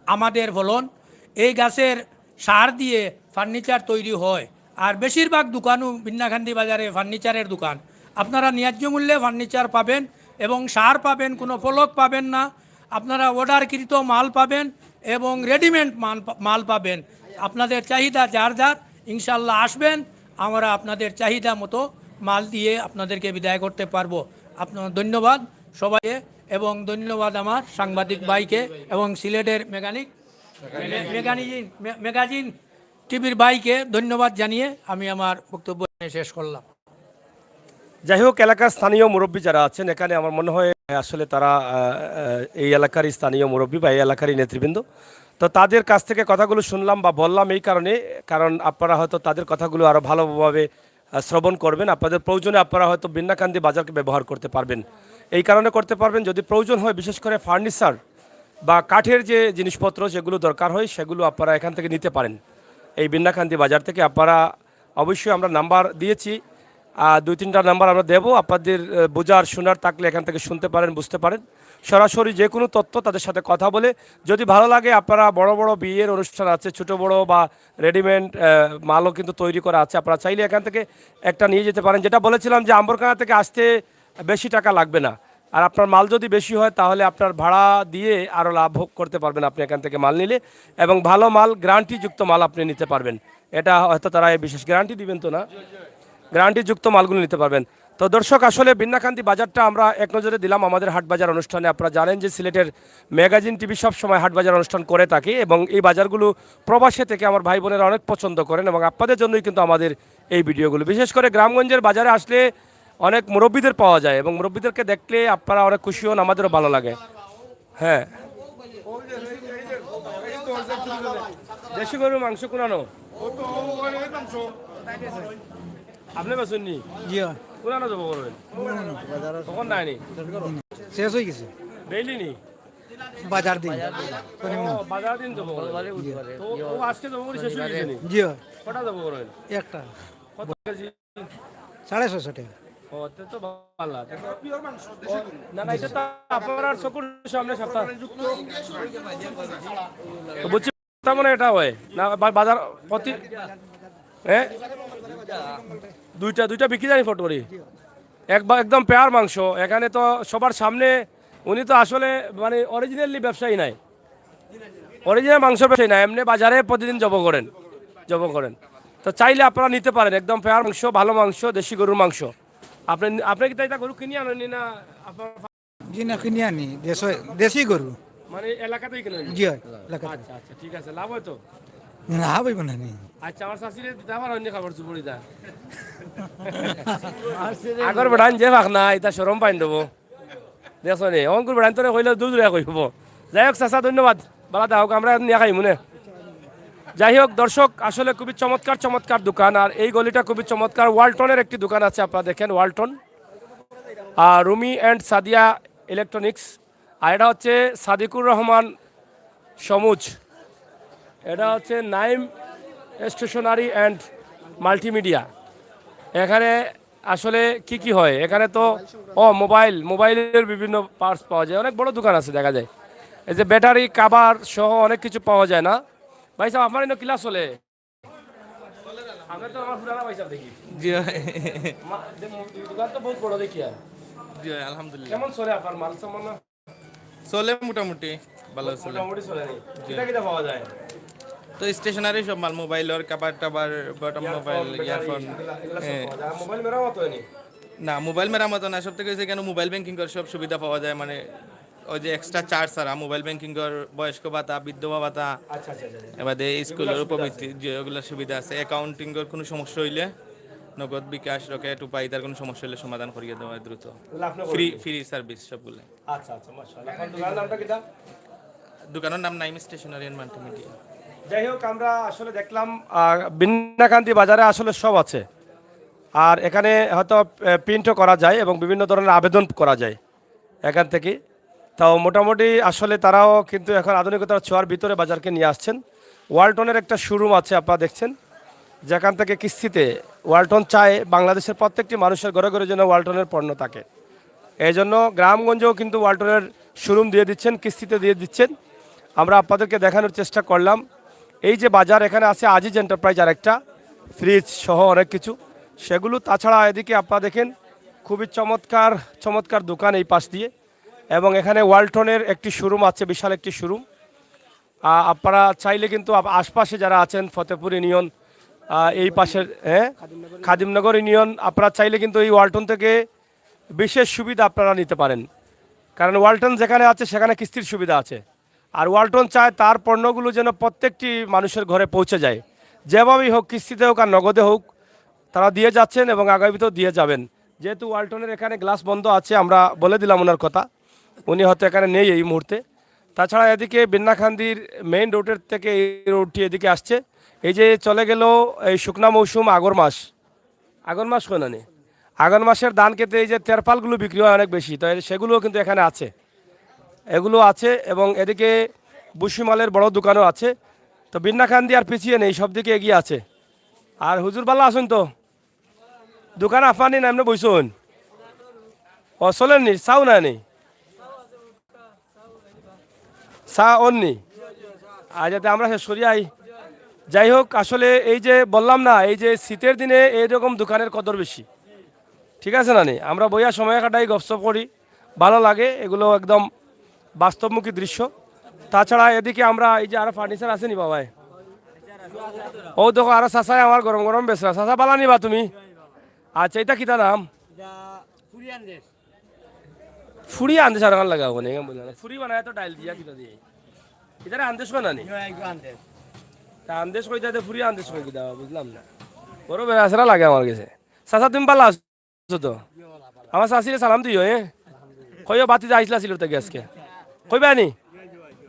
আমাদের ফলন, এই গাছের সার দিয়ে ফার্নিচার তৈরি হয়। আর বেশিরভাগ দোকানও বিন্নাকান্দি বাজারে ফার্নিচারের দোকান। আপনারা ন্যায্য মূল্যে ফার্নিচার পাবেন এবং সার পাবেন, কোনো ফলক পাবেন না। আপনারা অর্ডারকৃত মাল পাবেন এবং রেডিমেড মাল পা- মাল পাবেন। আপনাদের চাহিদা যার যার, ইনশাল্লাহ আসবেন, আমরা আপনাদের চাহিদা মতো মাল দিয়ে আপনাদেরকে বিদায় করতে পারবো। আপনার ধন্যবাদ সবাইকে এবং ধন্যবাদ আমার সাংবাদিক ভাইকে এবং সিলেটের মেকানিক মে- মেকানিজিন মে- ম্যাগাজিন টিভির ভাইকে ধন্যবাদ জানিয়ে আমি আমার বক্তব্য এখানে শেষ করলাম। যাই হোক, এলাকার স্থানীয় মুরব্বী যারা আছেন এখানে, আমার মনে হয় আসলে তারা আহ, আহ, এই এলাকারই স্থানীয় মুরব্বী বা এই এলাকারই নেতৃবৃন্দ। তো তাদের কাছ থেকে কথাগুলো শুনলাম বা বললাম এই কারণে, কারণ আপনারা হয়তো তাদের কথাগুলো আরও ভালোভাবে আহ, শ্রবণ করবেন। আপনাদের প্রয়োজনে আপনারা হয়তো বিন্নাকান্দি বাজারকে ব্যবহার করতে পারবেন। এই কারণে করতে পারবেন, যদি প্রয়োজন হয়, বিশেষ করে ফার্নিচার বা কাঠের যে জিনিসপত্র যেগুলো দরকার হয়, সেগুলো আপনারা এখান থেকে নিতে পারেন। এই বিন্নাকান্দি বাজার থেকে আপনারা, অবশ্যই আমরা নাম্বার দিয়েছি, আহ, দুই তিনটা নাম্বার আমরা দেবো। আপনাদের আহ, বোঝার শোনার থাকলে এখান থেকে শুনতে পারেন, বুঝতে পারেন। সরাসরি যে কোনো তথ্য তাদের সাথে কথা বলে, যদি ভালো লাগে, আপনারা, বড় বড় বিয়ের অনুষ্ঠান আছে, ছোট বড় বা রেডিমেড মালও কিন্তু তৈরি করা আছে, আপনারা চাইলে এখান থেকে একটা নিয়ে যেতে পারেন। যেটা বলেছিলাম যে আম্বরকানা থেকে আসতে বেশি টাকা লাগবে না, আর আপনার মাল যদি বেশি হয় তাহলে আপনার ভাড়া দিয়ে আরও লাভ করতে পারবেন আপনি এখান থেকে মাল নিলে, এবং ভালো মাল, গ্যারান্টিযুক্ত মাল আপনি নিতে পারবেন। এটা হয়তো তারা এই বিশেষ গ্যারান্টি দিবেন তো না, গ্যারান্টিযুক্ত মালগুলো নিতে পারবেন। তো দর্শক, আসলে বিন্নাকান্দি বাজারটা আমরা এক নজরে দিলাম আমাদের হাট বাজার অনুষ্ঠানে। আপনারা জানেন যে সিলেটের ম্যাগাজিন টিভি সব সময় হাট বাজার অনুষ্ঠান করে থাকে এবং এই বাজারগুলো প্রবাসে থেকে আমার ভাই বোনেরা অনেক পছন্দ করেন এবং আপনাদের জন্যই কিন্তু আমাদের এই ভিডিওগুলো। বিশেষ করে গ্রামগঞ্জের বাজারে আসলে অনেক মুরব্বীদের পাওয়া যায় এবং মুরব্বীদেরকে দেখলে আপনারা অনেক খুশি হন, আমাদেরও ভালো লাগে। হ্যাঁ, দেশি গরুর মাংস কুনানো। আপনি বেচুন নি? জি হয়। কুনানো জবো করবেন? কখন নাই নি? শেষ হয়ে গেছে। ডেইলি নি? বাজার দিন। ও, বাজার দিন জবো করবেন। তো ও আজকে জবো করে শেষ হয়ে গেছে নি? জি হয়। কটা জবো করবেন? একটা। কত কেজি? সাড়ে ছশো টাকা। ও, তে তো ভালো। ও, না, না, এটা তো আপনার চোখের সামনে সপ্তাহ। তো বুঝছি, তার মানে এটা হয় না, বা-, বাজার প্রতি, হ্যাঁ, দুইটা, দুইটা বিক্রি জানি ফট করি। একবার একদম পেয়ার মাংস, এখানে তো সবার সামনে, উনি তো আসলে মানে অরিজিনালি ব্যবসায়ী নাই, অরিজিনাল মাংস ব্যবসায়ী না, এমনি বাজারে প্রতিদিন জবো করেন, জবো করেন। তো চাইলে আপনারা নিতে পারেন একদম পেয়ার মাংস, ভালো মাংস, দেশি গরুর মাংস। আপনি, আপনি কি তাই তা গরু কিনে আনেননি না আপনার জি না, কিনে আনি, দেশি, দেশি গরু। মানে এলাকাতেই কিনে আনেন? জি হয়, এলাকাতে। আচ্ছা, আচ্ছা, ঠিক আছে, লাভ হয় তো? না, হইব না নি। আচ্ছা, আমার শাশুড়ি দিতে আমার অন্য খাবার চুপড়ি দা। আগর বেড়ান যে ফাঁক না, এটা শরম পাইন দেবো। দেখছো নি, অঙ্কুর বেড়ান তোরে কইলে দূর দূরে কইব। যাই হোক, চাচা, ধন্যবাদ। বালা দা হোক, আমরা নিয়ে খাই মনে। যাই হোক, দর্শক, আসলে খুবই চমৎকার, চমৎকার দোকান। আর এই গলিটা খুবই চমৎকার। ওয়ালটনের একটি দোকান আছে, আপনারা দেখেন, ওয়ালটন। আর রুমি অ্যান্ড সাদিয়া ইলেকট্রনিক্স। আর এটা হচ্ছে সাদিকুর রহমান সমুজ। এটা হচ্ছে নাইম স্টেশনারি অ্যান্ড মাল্টিমিডিয়া। এখানে আসলে কি কি হয়? এখানে তো, ও, মোবাইল, মোবাইলের বিভিন্ন পার্টস পাওয়া যায়। অনেক বড় দোকান আছে, দেখা যায়। এই যে ব্যাটারি, কভার সহ অনেক কিছু পাওয়া যায় না? ভাই সাহেব, আপনার এনে ক্লাস চলে? আমরা তো আমার পুরানা ভাই সাহেব দেখি। জি ভাই। মা-, যে মু-, দোকান তো বহুত বড় দেখি আর। জি ভাই, আলহামদুলিল্লাহ। কেমন চলে আপনার মাল সামান? চলে মোটামুটি, ভালো চলে। মোটামুটি চলে নি। কিতা কিতা পাওয়া যায়? তো স্টেশনারি সব মাল, মোবাইলর কভার টাভার, বটম মোবাইল, ইয়ারফোন। এগুলা, এগুলা সব পাওয়া যায়। আর মোবাইল মেরামত হয়নি? না, মোবাইল মেরামত না, সব থেকে হয়েছে কেন, মোবাইল ব্যাংকিং করার সব সুবিধা পাওয়া যায়, মানে ওই যে এক্সট্রা চার্জ ছাড়া মোবাইল ব্যাংকিং কর, বয়স্ক ভাতা, বিধবা ভাতা, আচ্ছা, আচ্ছা, আচ্ছা। এবারে স্কুলের উপবৃত্তি, যে ওগুলোর সুবিধা আছে। অ্যাকাউন্টিং এর কোনো সমস্যা হইলে নগদ, বিকাশ, রকেট, উপায়, তার কোনো সমস্যা হইলে সমাধান করিয়ে দেওয়া হয় দ্রুত। তাহলে আপনি ফ্রি, বলেন। ফ্রি সার্ভিস সবগুলো। আচ্ছা, আচ্ছা, মাশাআল্লাহ। আপনার দোকানের নামটা কিতা? দোকানের নাম নাইম স্টেশনারি অ্যান্ড মাল্টিমিডিয়া। যাই হোক, আমরা আসলে দেখলাম, আহ, বিন্নাকান্দি বাজারে আসলে সব আছে। আর এখানে হয়তো, আহ, প্রিন্টও করা যায় এবং বিভিন্ন ধরনের আবেদন করা যায় এখান থেকে। তাও মোটামুটি আসলে তারাও কিন্তু এখন আধুনিকতার ছোঁয়ার ভিতরে বাজারকে নিয়ে আসছেন। ওয়ালটনের একটা শোরুম আছে, আপনারা দেখছেন। যেখান থেকে কিস্তিতে ওয়ালটন চায় বাংলাদেশের প্রত্যেকটি মানুষের ঘরে ঘরে যেন ওয়ালটনের পণ্য থাকে। এই জন্য গ্রামগঞ্জেও কিন্তু ওয়ালটনের শোরুম দিয়ে দিচ্ছেন, কিস্তিতে দিয়ে দিচ্ছেন। আমরা আপনাদেরকে দেখানোর চেষ্টা করলাম। এই যে বাজার, এখানে আছে আজিজ এন্টারপ্রাইজ, আরেকটা ফ্রিজ সহ অনেক কিছু, সেগুলো। তাছাড়া এদিকে আপনারা দেখেন, খুবই চমৎকার চমৎকার দোকান এই পাশ দিয়ে। এবং এখানে ওয়ালটনের একটি শোরুম আছে, বিশাল একটি শোরুম। আপনারা চাইলে কিন্তু আপ- আশপাশে যারা আছেন, ফতেপুর ইউনিয়ন, আহ, এই পাশের, হ্যাঁ, খাদিমনগর ইউনিয়ন, আপনারা চাইলে কিন্তু এই ওয়ালটন থেকে বিশেষ সুবিধা আপনারা নিতে পারেন। কারণ ওয়ালটন যেখানে আছে, সেখানে কিস্তির সুবিধা আছে। আর ওয়ালটন চায় তার পণ্যগুলো যেন প্রত্যেকটি মানুষের ঘরে পৌঁছে যায়, যেভাবেই হোক, কিস্তিতে হোক আর নগদে হোক, তারা দিয়ে যাচ্ছেন এবং আগামীতেও দিয়ে যাবেন। যেহেতু ওয়ালটনের এখানে গ্লাস বন্ধ আছে, আমরা বলে দিলাম ওনার কথা, উনি হয়তো এখানে নেই এই মুহূর্তে। তাছাড়া এদিকে বিন্নাকান্দির মেইন রোডের থেকে এই রোডটি এদিকে আসছে। এই যে চলে গেল এই শুকনা মৌসুম, আগর মাস, আগর মাস কয় না নি, আগর মাসের ধান খেতে এই যে তেরপালগুলো বিক্রি হয় অনেক বেশি, তো এই সেগুলোও কিন্তু এখানে আছে, এগুলো আছে। এবং এদিকে ভুসিমালের বড় দোকানও আছে। তো বিন্নাকান্দি আর পিছিয়ে নেই, সব দিকে এগিয়ে আছে। আর হুজুর, ভালা আছইন তো? দোকান আফানি না এমনি বইছইন? ও, চলেননি, চাও না নি? চা অননি? আচ্ছা, তে আমরা শেষ করি আই। যাই হোক, আসলে এই যে বললাম না, এই যে শীতের দিনে এইরকম দোকানের কদর বেশি, ঠিক আছে না নি? আমরা বইয়া সময় কাটাই, গপসপ করি, ভালো লাগে, এগুলো একদম বাস্তবমুখী দৃশ্য। তাছাড়া এদিকে আমরা এই যে আরো ফার্নিচার আছে নি বাবাই, ও দেখো আরো চাচাই আমার গরম গরম বেচরা। চাচা, ভালা নি বা তুমি? আচ্ছা, এটা কিতা নাম? ফুড়ি আনতে সারা খান লাগা ওখানে, এখানে বললাম না। ফুড়ি বানায় তো ডাইল দিয়া কিতা দিয়ে। এটারে আন্দেশ কয় না নি? তা আন্দেশ কইতা দে, ফুড়ি আন্দেশ কই কিতা, বুঝলাম না। বড় বেড়া আসরা লাগে আমার কাছে। চাচা, তুমি ভালা আছো তো? আমার চাচিরে সালাম দিও, এ? কইও বাতি যে আইসলা ছিল তাকে আজকে। কইবা নি?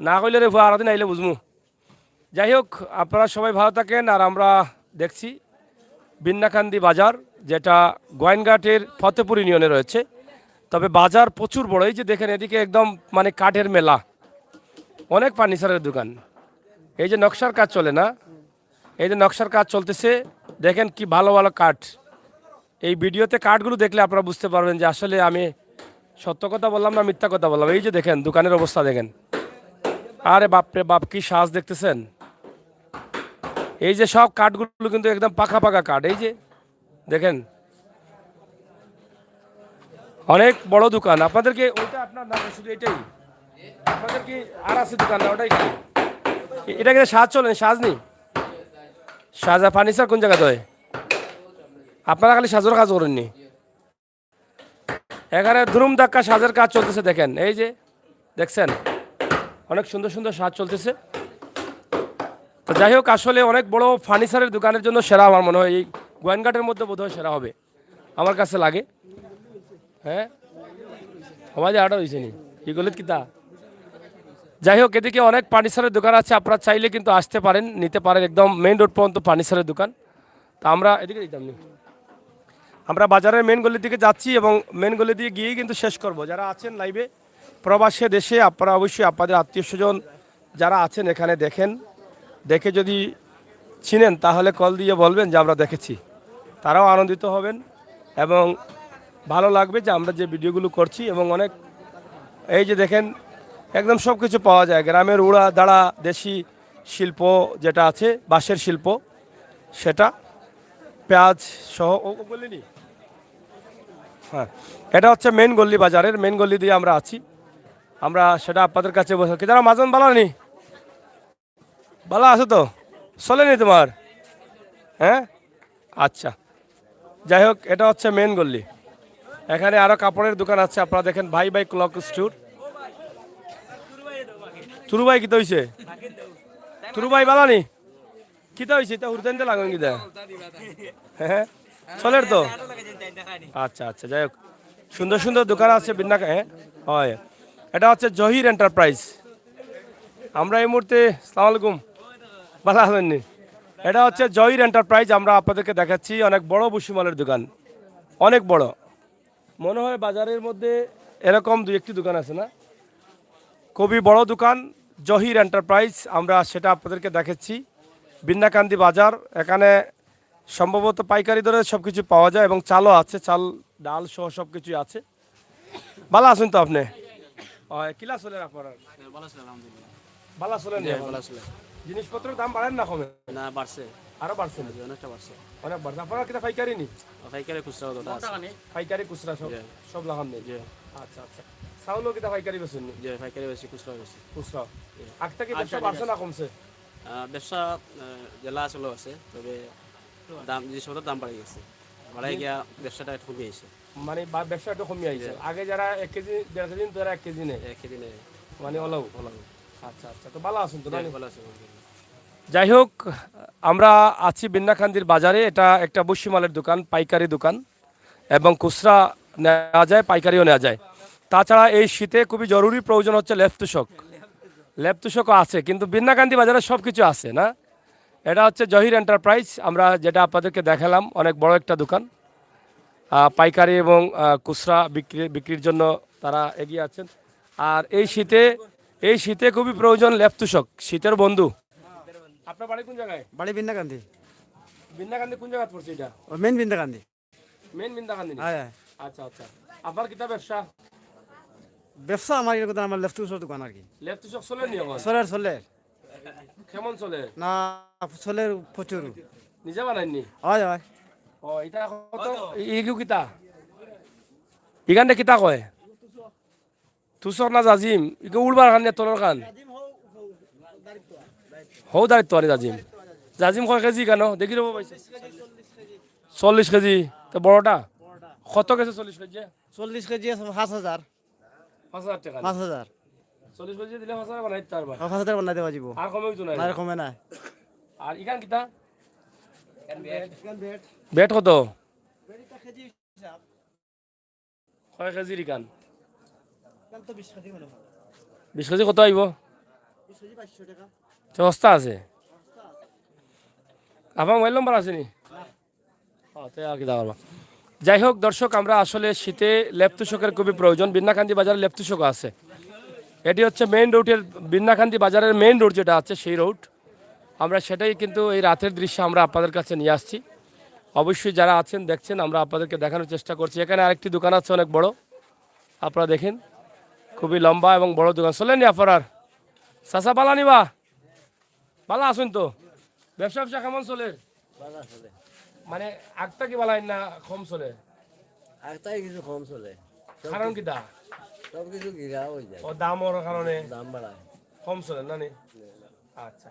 না কইলে রে ফুয়া, আরো দিন আইলে বুঝমু। যাই হোক, আপনারা সবাই ভালো থাকেন। আর আমরা দেখছি বিন্নাকান্দি বাজার, যেটা গোয়াইনঘাটের ফতেপুর ইউনিয়নে রয়েছে। তবে বাজার প্রচুর বড়। এই যে দেখেন, এদিকে একদম মানে কাঠের মেলা, অনেক ফার্নিচারের দোকান। এই যে নকশার কাজ চলে না, এই যে নকশার কাজ চলতেছে, দেখেন কি ভালো ভালো কাঠ। এই ভিডিওতে কাঠগুলো দেখলে আপনারা বুঝতে পারবেন যে আসলে আমি সত্য কথা বললাম না মিথ্যা কথা বললাম। এই যে দেখেন দোকানের অবস্থা দেখেন, আরে বাপ রে বাপ, কি সাজ দেখতেছেন। এই যে সব কাঠগুলো কিন্তু একদম পাকা পাকা কাঠ। এই যে দেখেন, অনেক বড় দোকান। আপনাদের কি ওইটা আপনার না, শুধু এটাই? আপনাদের কি আর আছে দোকান না, ওটাই কি? এ-, এটা কিন্তু সাজ চলে, সাজ নেই। সাজা ফার্নিচার কোন জায়গাতে হয়? আপনারা খালি সাজের কাজ করেননি? এখানে ধুরুম ধাক্কা সাজের কাজ চলতেছে, দেখেন, এই যে দেখছেন, অনেক সুন্দর সুন্দর সাজ চলতেছে। তো যাই হোক, আসলে অনেক বড় ফার্নিচারের দোকানের জন্য সেরা, আমার মনে হয় এই গোয়াইনঘাটের মধ্যে বোধহয় সেরা হবে, আমার কাছে লাগে। হ্যাঁ, আমাদের আটা হয়েছে নি, এই গলিত কিতা? যাই হোক, এদিকে অনেক ফার্নিচারের দোকান আছে, আপনারা চাইলে কিন্তু আসতে পারেন, নিতে পারেন, একদম মেইন রোড পর্যন্ত ফার্নিচারের দোকান। তা আমরা এদিকে দিতাম নি, আমরা বাজারের মেইন গলির দিকে যাচ্ছি এবং মেইন গলি দিয়ে গিয়েই কিন্তু শেষ করব। যারা আছেন লাইভে, প্রবাসে দেশে, আপনারা অবশ্যই আপনাদের আত্মীয় স্বজন যারা আছেন এখানে দেখেন, দেখে যদি চিনেন তাহলে কল দিয়ে বলবেন যে আমরা দেখেছি, তারাও আনন্দিত হবেন এবং ভালো লাগবে যে আমরা যে ভিডিওগুলো করছি। এবং অনেক, এই যে দেখেন, একদম সব কিছু পাওয়া যায়, গ্রামের উড়া দাঁড়া দেশি শিল্প যেটা আছে, বাঁশের শিল্প, সেটা, পেঁয়াজ সহ। ও, ও গল্লি নি? হ্যাঁ, এটা হচ্ছে মেইন গল্লি, বাজারের মেইন গল্লি দিয়ে আমরা আছি। আমরা সেটা আপনাদের কাছে বসে, কি তারা মাজন বালা নি? বালা আছো তো? চলে নি তোমার? হ্যাঁ, আচ্ছা। যাই হোক, এটা হচ্ছে মেইন গল্লি। এখানে আরো কাপড়ের দোকান আছে, আপনারা দেখেন, ভাই ভাই ক্লথ স্টোর। তুরু ভাই, কিতা হইছে? তুরু ভাই, বালা নি? কিতা হইছে? এটা হুরদাইনতে লাগান কিতা? হ্যাঁ, চলের তো। আচ্ছা, আচ্ছা, যাই হোক, সুন্দর সুন্দর দোকান আছে বিন্না, হ্যাঁ, হয়। এটা হচ্ছে জহির এন্টারপ্রাইজ। আমরা এই মুহূর্তে, সালাম আলাইকুম, বালা আছেন নি? এটা হচ্ছে জহির এন্টারপ্রাইজ, আমরা আপনাদেরকে দেখাচ্ছি, অনেক বড় ভুসিমালের দোকান, অনেক বড়। মনে হয় বাজারের মধ্যে এরকম দুই একটি দোকান আছে না? খুবই বড় দোকান, জহির এন্টারপ্রাইজ, আমরা সেটা আপনাদেরকে দেখাচ্ছি। বিন্নাকান্দি বাজার, এখানে সম্ভবত পাইকারি দরে সবকিছু পাওয়া যায় এবং চালও আছে, চাল, ডাল সহ সবকিছুই আছে। ভালা আছইন তো আপনে? অয়, কিলা চলের আপনারার? ভালা চলের, আলহামদুলিল্লাহ। ভালা চলের নি জি, এখন? ভালা চলের। জিনিসপত্রর দাম বাড়ের না কমে? না, বাড়ছে। আরো বাড়ছে নি? জি, অনেকটা বাড়ছে। অনেক বাড়ছে। আপনারার কিতা পাইকারি নি? পাইকারি খুচরা দুটা আছে। পাইকারি খুচরা সব, জি। সব লাখান নি? জি, আচ্ছা, আচ্ছা। চাউলও কিতা পাইকারি বেচইন নি? জি, পাইকারি বেশি, খুচরা বেশি। খুচরা। জি। আগ থাকি আর ব্যবসা পাইকারি বাড়ছে না আছে। কমছে? আহ, ব্যবসা, আহ, যেলা আসলে আছে, তবে দাম, জিনিসপত্রর দাম বাড়ি গেছে, বাড়াই গিয়া ব্যবসাটা একটু কমে আইছে। মানে বা-, ব্যবসা একটু কমে আইছে। জি। আগে যারা এক কেজি, দেড় কেজি, তারা এক কেজি নেয়। একই দিনে মানে ওলাও। ওলাও। আচ্ছা, আচ্ছা, তো ভালা আছইন তো? জি, নানি? ভালা আছে, আলহামদুলিল্লাহ। যাই হোক, আমরা আছি বিন্নাকান্দির বাজারে। এটা একটা ভুসি মালের দোকান, পাইকারি দোকান, এবং খুচরা নেওয়া যায়, পাইকারিও নেওয়া যায়। তাছাড়া এই শীতে খুবই জরুরি প্রয়োজন হচ্ছে লেপ তোশক। লেপ তোশকও আছে, কিন্তু বিন্নাকান্দি বাজারে সব কিছু আছে না। এটা হচ্ছে জহির এন্টারপ্রাইজ, আমরা যেটা আপনাদেরকে দেখালাম, অনেক বড় একটা দোকান। আহ, পাইকারি এবং আহ, খুচরা বিক্রি বিক্রির জন্য তারা এগিয়ে আছেন। আর এই শীতে, এই শীতে খুবই প্রয়োজন লেপ তোশক, শীতের বন্ধু। আপনার বাড়ি কোন জায়গায়? বাড়ি বিন্নাকান্দি। বিন্নাকান্দি কোন জায়গাত পড়ছে এটা? ও মেইন বিন্নাকান্দি। মেইন বিন্নাকান্দি নি? হ্যাঁ, হ্যাঁ। আচ্ছা, আচ্ছা। আপনার কিতা ব্যবসা? ব্যবসা আমার এরকম, আমার লেপ তোশকর দোকান আর কি। লেপ তোশক চলের নি এখন? চলের, চলের। কেমন চলের? না, চলের প্রচুর। নিজে বানাইন নি? হয়, হয়। ও, এটা কত? ইগু কিতা? ইখানরে কিতা কয়? তোশক না জাজিম? ইগু উড়বার কান না তলর কান? হউ দাঁড়িত আনি জাজিম। জাজিম কয় কেজি কেন? দেখি রবো ভাই। চল্লিশ কেজি। তো বড়টা? কত গেছে চল্লিশ কেজি? চল্লিশ কেজি আছে পাঁচ হাজার। পাঁচ হাজার টাকা। পাঁচ হাজার। চল্লিশ কেজি দিলে পাঁচ হাজার বানাই দিতে পারবা। পাঁচ হাজার বানাই দেওয়া যাব। আর কমে হইতো না। না, আর কমে না। আর ইখান কিতা? বেড কত? কয় কেজির ইখান? বিশ কেজি কত আইব? তো সস্তা আছে। আপনার মোবাইল নম্বর আছে নি? ও, তে আর কিতা করবা? যাই হোক দর্শক, আমরা আসলে শীতে লেপ তোশকের খুবই প্রয়োজন। বিন্নাকান্দি বাজারে লেপ তোশকও আছে। এটি হচ্ছে মেইন রোডের, বিন্নাকান্দি বাজারের মেইন রোড যেটা আছে সেই রোড। আমরা সেটাই কিন্তু এই রাতের দৃশ্য আমরা আপনাদের কাছে নিয়ে আসছি। অবশ্যই যারা আছেন দেখছেন, আমরা আপনাদেরকে দেখানোর চেষ্টা করছি। এখানে আরেকটি দোকান আছে অনেক বড়, আপনারা দেখেন, খুবই লম্বা এবং বড় দোকান। চলেন নি আপনারার? চাচা ভালা নি বা? ভালা আছইন তো? ব্যবসা ব্যবসা কেমন চলের? ভালা চলে। মানে আগ থাকি ভালা না কম চলের? আগ থাকি কিছু কম চলে। সব কারণ কিছু, কিতা? সব কিছু গিরা হয়ে যায়। ও দামর কারণে দাম বাড়ায়। কম চলের না নি? আচ্ছা,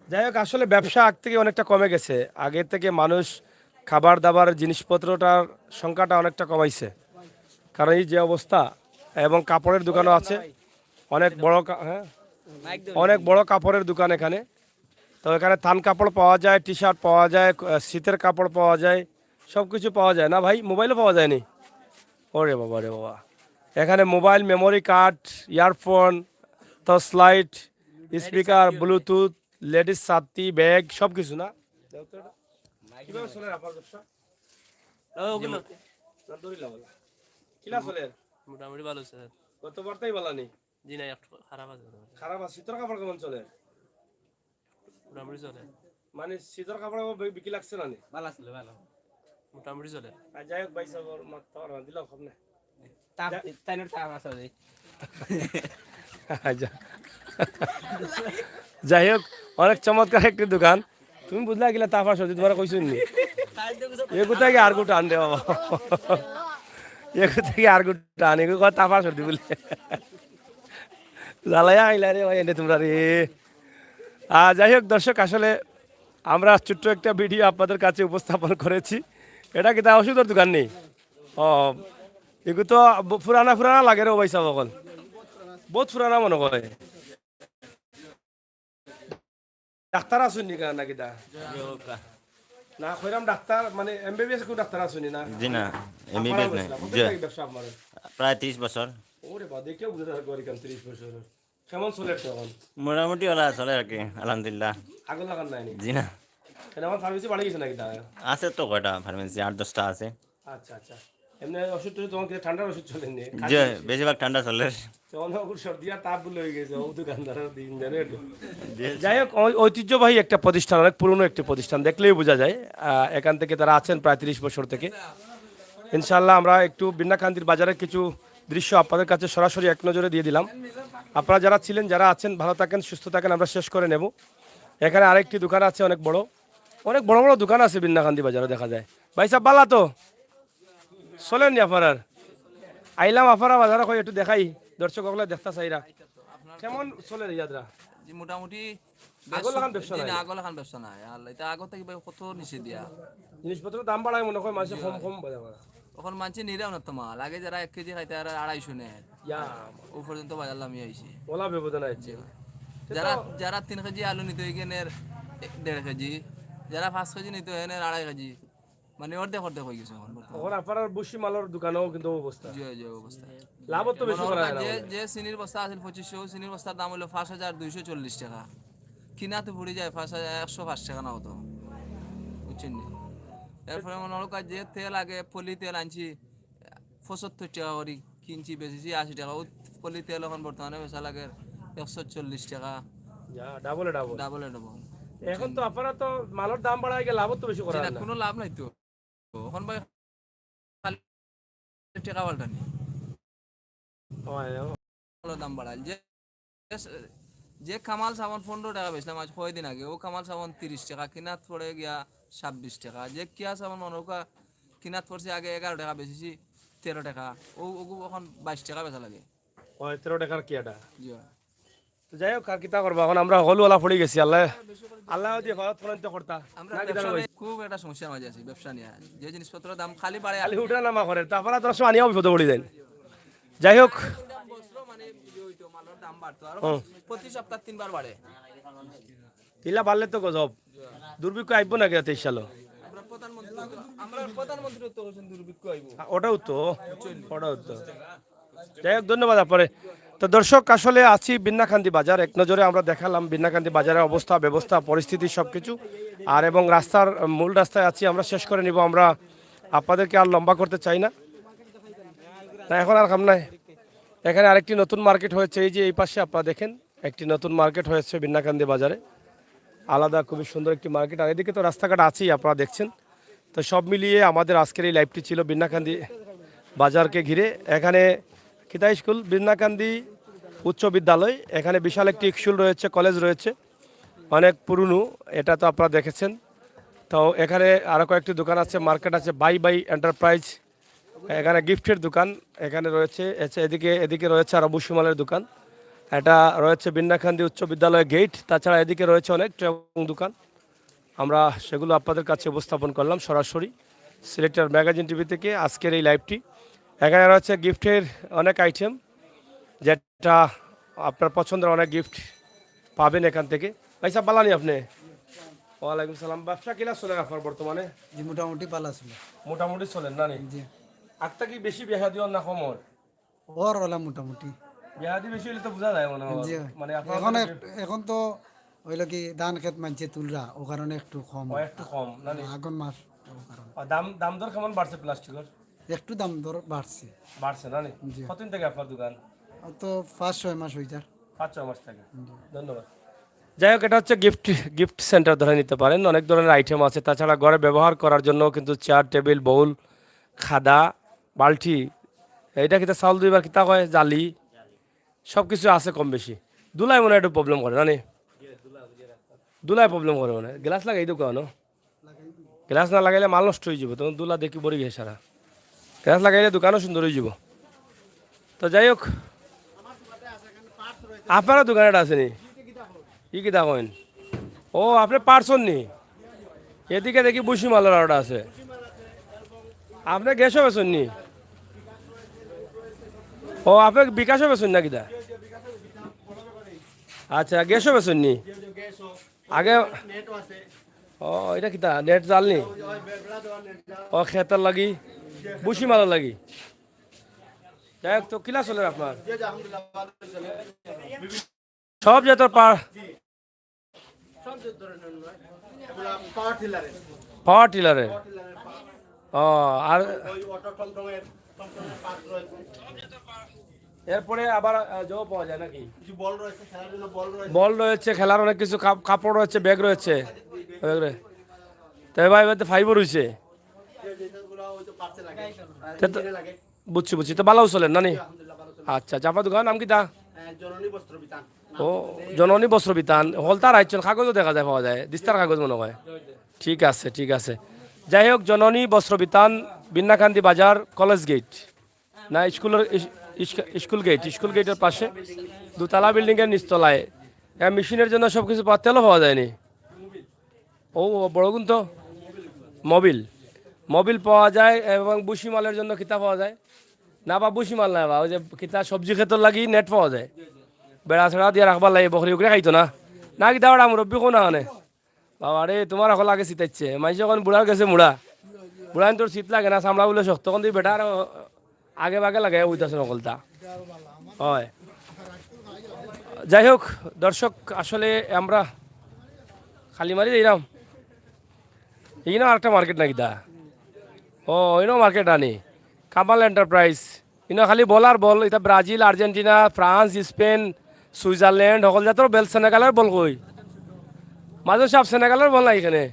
যাই হোক, আসলে ব্যবসা আগ থাকি অনেকটা কমে গেছে। আগে থাকি মানুষ খাবার দাবার জিনিসপত্রটার সংখ্যাটা অনেকটা কমাইছে, কারণ এই যে অবস্থা। এবং কাপড়ের দোকানও আছে, অনেক বড় কা-, হ্যাঁ, অনেক বড় কাপড়ের দোকান এখানে। তো এখানে থান কাপড় পাওয়া যায়, টি শার্ট পাওয়া যায়, আহ, শীতের কাপড় পাওয়া যায়, সব কিছু পাওয়া যায় না ভাই? মোবাইলও পাওয়া যায়নি? ওরে বাবা রে বাবা, এখানে mobile, memory card, earphone, torch light, speaker, Bluetooth, ladies ছাতি, ব্যাগ, সব কিছু না? কিভাবে চলের আপনার ব্যবসা? না, ধরিলা বলা। কিলা চলের? মোটামুটি ভালো স্যার। গত বারটাই ভালা নি? জি না, একটু খারাপ আছে। খারাপ আছে। শীতের কাপড় কেমন চলের? মোটামুটি চলে। মানে শীতের কাপড় আবার বি-, বিক্রি লাগছে না নি? ভালো ছিল, ভালো। মোটামুটি চলে। আর যাই হোক ভাই সাহেব, ওর মাত তো আর দিলাম সামনে। তাই না, তাই আমার সাথে। আচ্ছা। যাই হোক, অনেক চমৎকার একটি দোকান। তুমি বুঝলা কিলা তাফা সর্দি, তোমার কইছইন নি? এগু থাকি আর গুটা আন দে বাবা। এগু থাকি আর গুটা আন, এগু কয় তাফা সর্দি বলে। জ্বালাইয়া আইলা রে ভাই, এনে তোমরা রে। আহ, যাই হোক দর্শক, আসলে আমরা ছোট্ট একটা ভিডিও আপনাদের কাছে উপস্থাপন করেছি। এটা কিতা ওষুধর দোকান নি? ও, এগু তো ব-, পুরানা পুরানা লাগে রে ভাই সাহেব অকল। বহুত পুরানা মনে করে। ডাক্তার আছইন নি না কিতা? না, কইরাম ডাক্তার, মানে এমবিবিএস কেউ ডাক্তার আছইন নি না? জি না, এমবিবিএস নাই। কত জি, থাকি ব্যবসা আপনার? প্রায় ত্রিশ বছর। ওরে বা, দেখেও বুঝা যার করি কাম ত্রিশ বছর। কেমন চলের তো এখন? মোটামুটি ওলা চলে আর কি, আলহামদুলিল্লাহ। আগর লাখান নাই নি? জি না, কেন আমার ফার্মেসি বাড়ি গেছে নাকি দাদা? আছে তো কয়টা ফার্মেসি, আট দশটা আছে। আচ্ছা, আচ্ছা। এমনি ওষুধ টষুধ তখন কিন্তু ঠান্ডার ওষুধ চলেনি? যে বেশিরভাগ ঠান্ডা চলে। তখন ওর সর্দি আর তাপ বলে হয়ে গেছে, ও দোকানদারের দিন জানে একটু। যাই হোক, ওই ঐতিহ্যবাহী একটা প্রতিষ্ঠান, অনেক পুরনো একটি প্রতিষ্ঠান, দেখলেই বোঝা যায়। আহ, এখান থেকে তারা আছেন প্রায় তিরিশ বছর থেকে। ইনশাআল্লাহ, আমরা একটু বিন্নাকান্দির বাজারের কিছু দৃশ্য আপনাদের কাছে সরাসরি এক নজরে দিয়ে দিলাম। আপনারা যারা ছিলেন, যারা আছেন, ভালো থাকেন, সুস্থ থাকেন। আমরা শেষ করে নেব। এখানে আরেকটি দোকান আছে, অনেক বড়, অনেক বড় বড় দোকান আছে বিন্নাকান্দি বাজারে, দেখা যায়। ভাই সাহেব, বালা তো? চলেন নি আফারার? আইলাম আফারা বাজারে, কই একটু দেখাই, দর্শক অকলে দেখতা চাইরা। কেমন চলের ইয়াদরা? জি, মোটামুটি বেশ আগর লাখান ব্যবসা জি না, নাই? আগর লাখান ব্যবসা নাই। আর এটা আগর থাকি ভাই কত নিচে দিয়া। জিনিসপত্রর দাম বাড়ায় মনে হয়, মানষে কম কম বাজার করে। অখন মানষে নিরাও না তো মাল। আগে যারা এক কেজি খাইতা, এরা আড়াইশো নেয়। ইয়া। ও পর্যন্ত বাজার লামি আইছে। ওলা ব্যবধান আইছে। জি। যারা, যারা তিন কেজি আলু নিতো, এখানে দেড় কেজি। যারা পাঁচ কেজি নিতো, এখানে আড়াই কেজি। মানে অর্ধেক অর্ধেক হয়ে গেছে অখন বর্তমানে। অখন আপনার বসি মালর দোকানেও কিন্তু অবস্থা। জি, জি, অবস্থা। লাভও তো বেশি মনে করা হয় না যে, বলে। যে চিনির বস্তা আছিল পঁচিশশো, চিনির বস্তার দাম হলো পাঁচ হাজার দুইশো চল্লিশ টাকা। কিনা তো পড়ে যায় পাঁচ হাজার একশো পাঁচ টাকা না হতো, বুঝছেন নি? এরপরে মনে হলো যে তেল, আগে পলি তেল আনছি পঁচাত্তর টাকা করি, কিনছি, বেচেছি আশি টাকা। ও পলি তেল অখন বর্তমানে বেচা লাগে একশো চল্লিশ টাকা। যা, ডাবলে ডাবল। ডাবলে ডাবল। এখন তো আপনারা তো মালর দাম বাড়ায় গেলে লাভও তো বেশি করা জি না, হয় না। কোনো লাভ নাই তো। অখন ভাই খালি টাকা পাল্টানি। হয়, হয়। ভালো দাম বাড়াইল। যে, যে কামাল সাবান পনেরো টাকা বেচলাম আজ কয়দিন আগে, ও কামাল সাবান তিরিশ টাকা, কিনাত পড়ে গিয়া ছাব্বিশ টাকা। যে কিয়া সাবান মনে হোক কিনাত পড়ছে আগে এগারো টাকা, বেচেছি তেরো টাকা, ও, ওগু অখন বাইশ টাকা বেচা লাগে। হয়, তেরো টাকার কিয়াটা। জি। তো যাই হোক, আর কিতা করবা, অখন আমরা হকলু ওলা পড়ি গেছি। আল্লাহ, আল্লাহ যদি হরত ফলন্ত করতা। আমরা না, কিতা ব্যবসা করবা? নিয়ে খুব একটা সমস্যার মাঝে আছি, ব্যবসা নিয়ে। যে জিনিসপত্রের দাম খালি বাড়ে। খালি উঠা নামা করে, তারপরে তো সব আনিয়াও বিপদে পড়ি যায়। যাই হোক। বছরও মানে ইয়ে হইতো, মালর দাম বাড়তো। আর হুম। প্রতি সপ্তাহ তিনবার বাড়ে। তিলা বাড়লে তো গজব। দুর্ভিক্ষ আইব না কিনা তেইশ সালো? আমরা প্রধানমন্ত্রী তো, আমরা প্রধানমন্ত্রী তো কইছেন দুর্ভিক্ষ আইব। আ, ওটাও তো, ওটাও তো। যাই হোক, ধন্যবাদ আপনারে। তো দর্শক, আসলে আছি বিন্নাকান্দি বাজার, এক নজরে আমরা দেখালাম বিন্নাকান্দি বাজারের অবস্থা, ব্যবস্থা, পরিস্থিতি সবকিছু। আর এবং রাস্তার, মূল রাস্তায় আছি আমরা, শেষ করে নিব আমরা, আপনাদেরকে আর লম্বা করতে চাই না। না, এখন আর কাম নাই। এখানে আরেকটি নতুন মার্কেট হয়েছে, এই যে এই পাশে আপনারা দেখেন, একটি নতুন মার্কেট হয়েছে বিন্নাকান্দি বাজারে, আলাদা খুবই সুন্দর একটি মার্কেট। আর এদিকে তো রাস্তাঘাট আছেই, আপনারা দেখছেন। তো সব মিলিয়ে আমাদের আজকের এই লাইভটি ছিল বিন্নাকান্দি বাজারকে ঘিরে। এখানে কিতা স্কুল, বিন্নাকান্দি উচ্চ বিদ্যালয়, এখানে বিশাল একটি স্কুল রয়েছে, কলেজ রয়েছে, অনেক পুরনো, এটা তো আপনারা দেখেছেন। তো এখানে আরও কয়েকটি দোকান আছে, মার্কেট আছে, বাই বাই এন্টারপ্রাইজ, এখানে গিফটের দোকান এখানে রয়েছে। এছে-, এদিকে, এদিকে রয়েছে আরো ভুসিমালের দোকান। এটা রয়েছে বিন্নাকান্দি উচ্চ বিদ্যালয় গেট। তাছাড়া এদিকে রয়েছে অনেক ট্রেং দোকান। আমরা সেগুলো আপনাদের কাছে উপস্থাপন করলাম সরাসরি সিলেটের ম্যাগাজিন টিভি থেকে আজকের এই লাইভটি। এখানে রয়েছে গিফটের অনেক আইটেম, যেটা আপনার পছন্দের অনেক গিফট পাবেন এখান থেকে। ভাই সাহেব, বালা নি আপনি? ওয়ালাইকুম সালাম। ব্যবসা কিলা চলে আপনার বর্তমানে? জি, মোটামুটি বালা চলে। মোটামুটি চলের না নি? জি। আগ থাকি বেশি বিয়া শাদী অর না কম অর? অর ওলা মোটামুটি। বিয়া শাদী বেশি হইলে তো বোঝা যায় মনে হয়। জি। মানে আপনার এখন ওখানে এক-, এখন তো হইল কি ধান খেত মানষে তুলরা, ও কারণে একটু কম। ও, একটু কম, না নি? আগুন মাস, ও কারণে। আর দাম, দাম দর কেমন বাড়ছে প্লাস্টিকের? একটু দাম দর বাড়ছে। বাড়ছে না নি? জি। কতদিন থেকে আপনার দোকান? আর তো পাঁচ ছয় মাস হই যার। পাঁচ ছয় মাস থেকে। জি। ধন্যবাদ। যাই হোক, এটা হচ্ছে গিফট, গিফট সেন্টার ধরে নিতে পারেন। অনেক ধরনের আইটেম আছে। তাছাড়া ঘরে ব্যবহার করার জন্য কিন্তু চেয়ার, টেবিল, বাউল, খাদা, বালতি, এটা কিতা চাউল ধইবার কিতা কয়, জালি, সব কিছু আছে কম বেশি। ধুলায় মনে হয় একটু প্রবলেম করে, না নি? ধুলায় প্রবলেম করে মনে হয়। গ্লাস লাগাই দোকানো। গ্লাস না লাগাইলে মাল নষ্ট হয়ে যাবে, তখন ধুলা দেখি ভরি গেছে সারা। গ্লাস লাগাইলে দোকানও সুন্দর হয়ে যাব। তো যাই হোক, আপনারও দোকান এটা আছে নি? কি কিতা কইন? ও, আপনি পার্সন নি? এদিকে দেখি ভুসিমালর আরোটা আছে। আপনি গ্যাসও বেচইন নি? ও, আপনি বিকাশও বেচইন না কিতা? আচ্ছা, গ্যাসও বেচইন নি? আগে, ও, এটা কিতা? নেট জাল নি? ও, খেতর লাগি? ভুসিমালর লাগি? যাই হোক, তো কিলা চলের আপনার? সব জাতর পাওয়ার, সব ধরনের নয়। এগুলা পাওয়ার টিলারে। পাওয়ার টিলারে। পাওয়ার টিলারের পাওয়ার। ও, আর ওই অটো টমটমের টমটমের পার্টস রয়েছে। এরপরে আবার আহ, জব পাওয়া যায় নাকি? কিছু বল রয়েছে, খেলার জন্য বল রয়েছে। বল রয়েছে, খেলার অনেক কিছু কাপ- কাপড় রয়েছে, ব্যাগ রয়েছে। ব্যাগ রয়ে- তো ভাই, এবার তো ফাইবার হইছে। যে যেগুলো ওই তো পার্টসে লাগে, তে তো ইঞ্জিনে লাগে। বুঝছি, বুঝছি। তো ভালো চলের না নি? আলহামদুলিল্লাহ, ভালো চলে। আচ্ছা, চাপা দোকান নাম কিতা? আহ, জননী বস্ত্র বিতান। ও, জননী বস্ত্র বিতান। হলতার আইছইন, কাগজও দেখা যায়, পাওয়া যায়, দিস্তার কাগজ মনে হয়। ঠিক আছে, ঠিক আছে। যাই হোক, জননী বস্ত্র বিতান, বিন্নাকান্দি বাজার, কলেজ গেট। না, স্কুলের ইস- ইস- স্কুল গেট, স্কুল গেটের পাশে দোতলা বিল্ডিং এর নিচতলায়। হ্যাঁ, মেশিনের জন্য সবকিছু পাওয়া, তেলও পাওয়া যায়নি। ও, ও, বড় গুণ তো মোবিল, মোবিল পাওয়া যায়। এবং বুসি মালের জন্য কিতা পাওয়া যায়? না বা, বুসি মাল না বা, ওই যে কিতা সবজি ক্ষেতর লাগি নেট পাওয়া যায়, বেড়া ছেড়া দিয়া রাখবার লাগি, বকরি উকরে খাইতো না। না কিতা ওটা মুরব্বি কোন আনে? বাবা রে, তোমার এখন আগে চিতাইছে, মাইসে এখন বুড়ার গেছে মুড়া, বুড়াইন তোর শীত লাগে না, চামড়া বুলে শক্ত, এখন তুই বেটা আর আগে বাগে লাগে, ওইতাছে নকলতা। হয়। যাই হোক, দর্শক, আসলে আমরা খালি মারি যাইলাম। এইখানে আরেকটা মার্কেট নাকি দা? ও, ইনো মার্কেট আনি, কামাল এন্টারপ্রাইজ। ইনো খালি বল আর বল, ইতা Brazil, Argentina, France, Spain, Switzerland, হকল জাতর বেল। সেনেগালর বল কই? মাজন সাব, সেনেগালর বল নাই এখানে।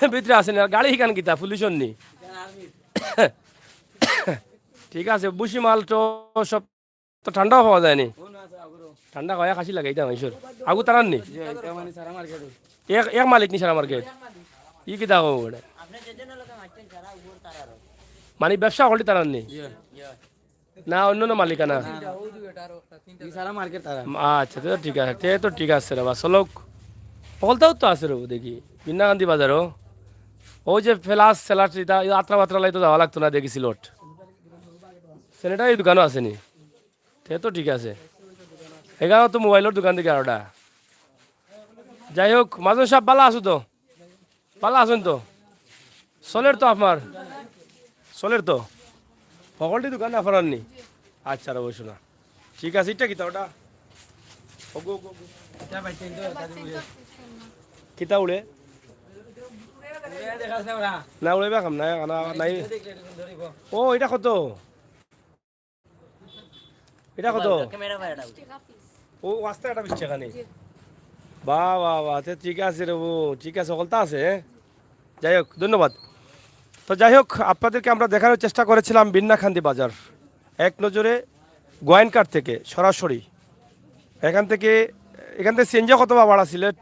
ভিতরে আছে না, গাড়ি হিকান কিতা, পুলিশর নি। ঠিক আছে, বুসি মাল তো সব তো ঠান্ডাও পাওয়া যায়নি। ঠান্ডা খাওয়া খাসি লাগে, এটা মানুষের। আগু তারার নি? এক, এক মালিক নি সারা মার্কেট? ই কিতা কও ওটা? মানে ব্যবসা হকলটি তারার নি? না, অন্য অন্য মালিকানা? ই সারা মার্কেট তারা। আচ্ছা, তে তো ঠিক আছে, তে তো ঠিক আছে রে বা। চলক, হকলতাও তো আছে রে দেখি, বিন্নাকান্দি বাজারও। ওই যে ফেলাস সেলাস, এটা আত্রা বাত্রা লাই তো যাওয়া লাগতো না, দেখি সিলট। সেনেটারি দোকানও আছে নি? তে তো ঠিক আছে। এখানেও তো মোবাইলর দোকান দেখি আরোটা। যাই হোক, মাজন সাব, ভালা আছো তো? ভালা আছইন তো? চলের তো আপনার? চলের তো? হকলটি দোকান আপনার নি? আচ্ছা, আর অবশ্য না। ঠিক আছে, এটা কিতা ওটা? ওগো, ওগো, ওগো। কিতা উড়ে? না, উড়াইবা কাম নাই, না, নাই। ও, এটা কত? এটা কত? ও, আস্তা এটা বিশ টাকা নি? বাহ, বাহ, বাহ, তে ঠিক আছে রে বউ, ঠিক আছে, হকলতা আছে, হ্যাঁ? যাই হোক, ধন্যবাদ। তো যাই হোক, আপনাদেরকে আমরা দেখানোর চেষ্টা করেছিলাম বিন্নাকান্দি বাজার, এক নজরে গোয়াইনঘাট থেকে সরাসরি। এখান থেকে, এখান থেকে সিএনজি কত বা ভাড়া সিলেট?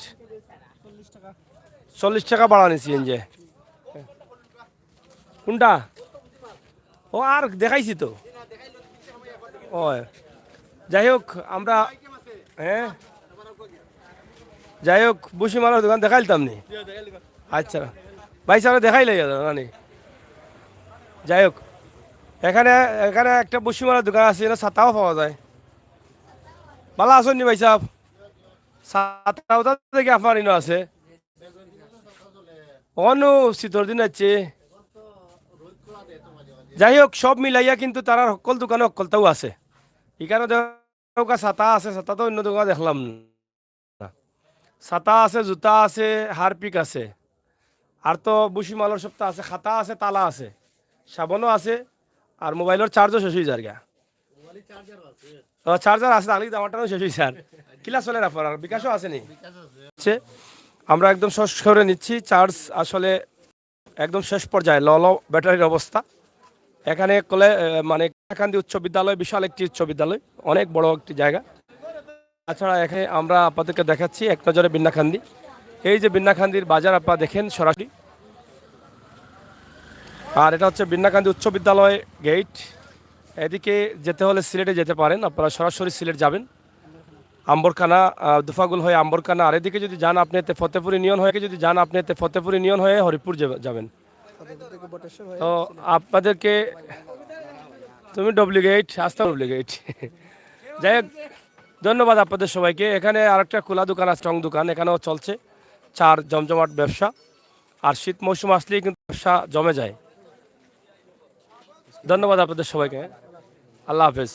চল্লিশ টাকা ভাড়া নি সিএনজি। কোনটা? ও, আর দেখাইছি তো। ও, যাই হোক, আমরা, হ্যাঁ, যাই হোক, বুসি মালর দোকান দেখাইলতাম নি? আচ্ছা, ভাই সাহেব দেখাইলে গেল না নি? যাই হোক, এখানে, এখানে একটা বুসি মালর দোকান আছে, এখানে ছাতাও পাওয়া যায়। ভালা আছইন নি ভাই সাহেব? ছাতা উতা দেখি আপনার ইনো আছে। অনু শীতর দিন আছে। যাই হোক, সব মিলাইয়া কিন্তু তারার হকল দোকানে হকলতাও আছে। এখানে দেখা ছাতা আছে, ছাতা তো অন্য দোকানে দেখলাম না। ছাতা আছে, জুতা আছে, হারপিক আছে, আর তো বুসি মালর সবতা আছে, খাতা আছে, তালা আছে, সাবানও আছে, আর মোবাইলর চার্জও শেষ হয়ে যার গা। ও, চার্জার আছে, তাহলে কিন্তু আমারটাও শেষ হয়েছে। আর কিলা চলে না পড়ার, বিকাশও আছে নি? আছে। আমরা একদম শেষ করে নিচ্ছি, চার্জ আসলে একদম শেষ পর্যায়ে, ল ল ব্যাটারির অবস্থা। এখানে কলে-, এ, মানে কান্দি উচ্চ বিদ্যালয়, বিশাল একটি উচ্চ বিদ্যালয়, অনেক বড় একটি জায়গা। তাছাড়া এখানে আমরা আপনাদেরকে দেখাচ্ছি এক নজরে বিন্নাকান্দি। এই যে বিন্নাকান্দির বাজার আপনারা দেখেন সরাসরি, আর এটা হচ্ছে বিন্নাকান্দি উচ্চ বিদ্যালয় গেট। এদিকে যেতে হলে সিলেটে যেতে পারেন, আপনারা সরাসরি সিলেট যাবেন, আম্বরখানা, আহ, দুফাগুল হয়ে আম্বরখানা, আর এদিকে যদি যান আপনি এতে ফতেপুর ইউনিয়ন হয়ে, যদি যান আপনি এতে ফতেপুর ইউনিয়ন হয়ে হরিপুর যে-, যাবেন। তো আপনাদেরকে, তুমি ডুপ্লিকেট, আস্তা ডুপ্লিকেট। যাই হোক, ধন্যবাদ আপনাদের সবাইকে। এখানে আরেকটা খোলা দোকান আছে, স্ট্রং দোকান, এখানেও চলছে চার জমজমাট ব্যবসা। আর শীত মৌসুম আসলেই কিন্তু ব্যবসা জমে যায়। ধন্যবাদ আপনাদের সবাইকে। আল্লাহ হাফেজ।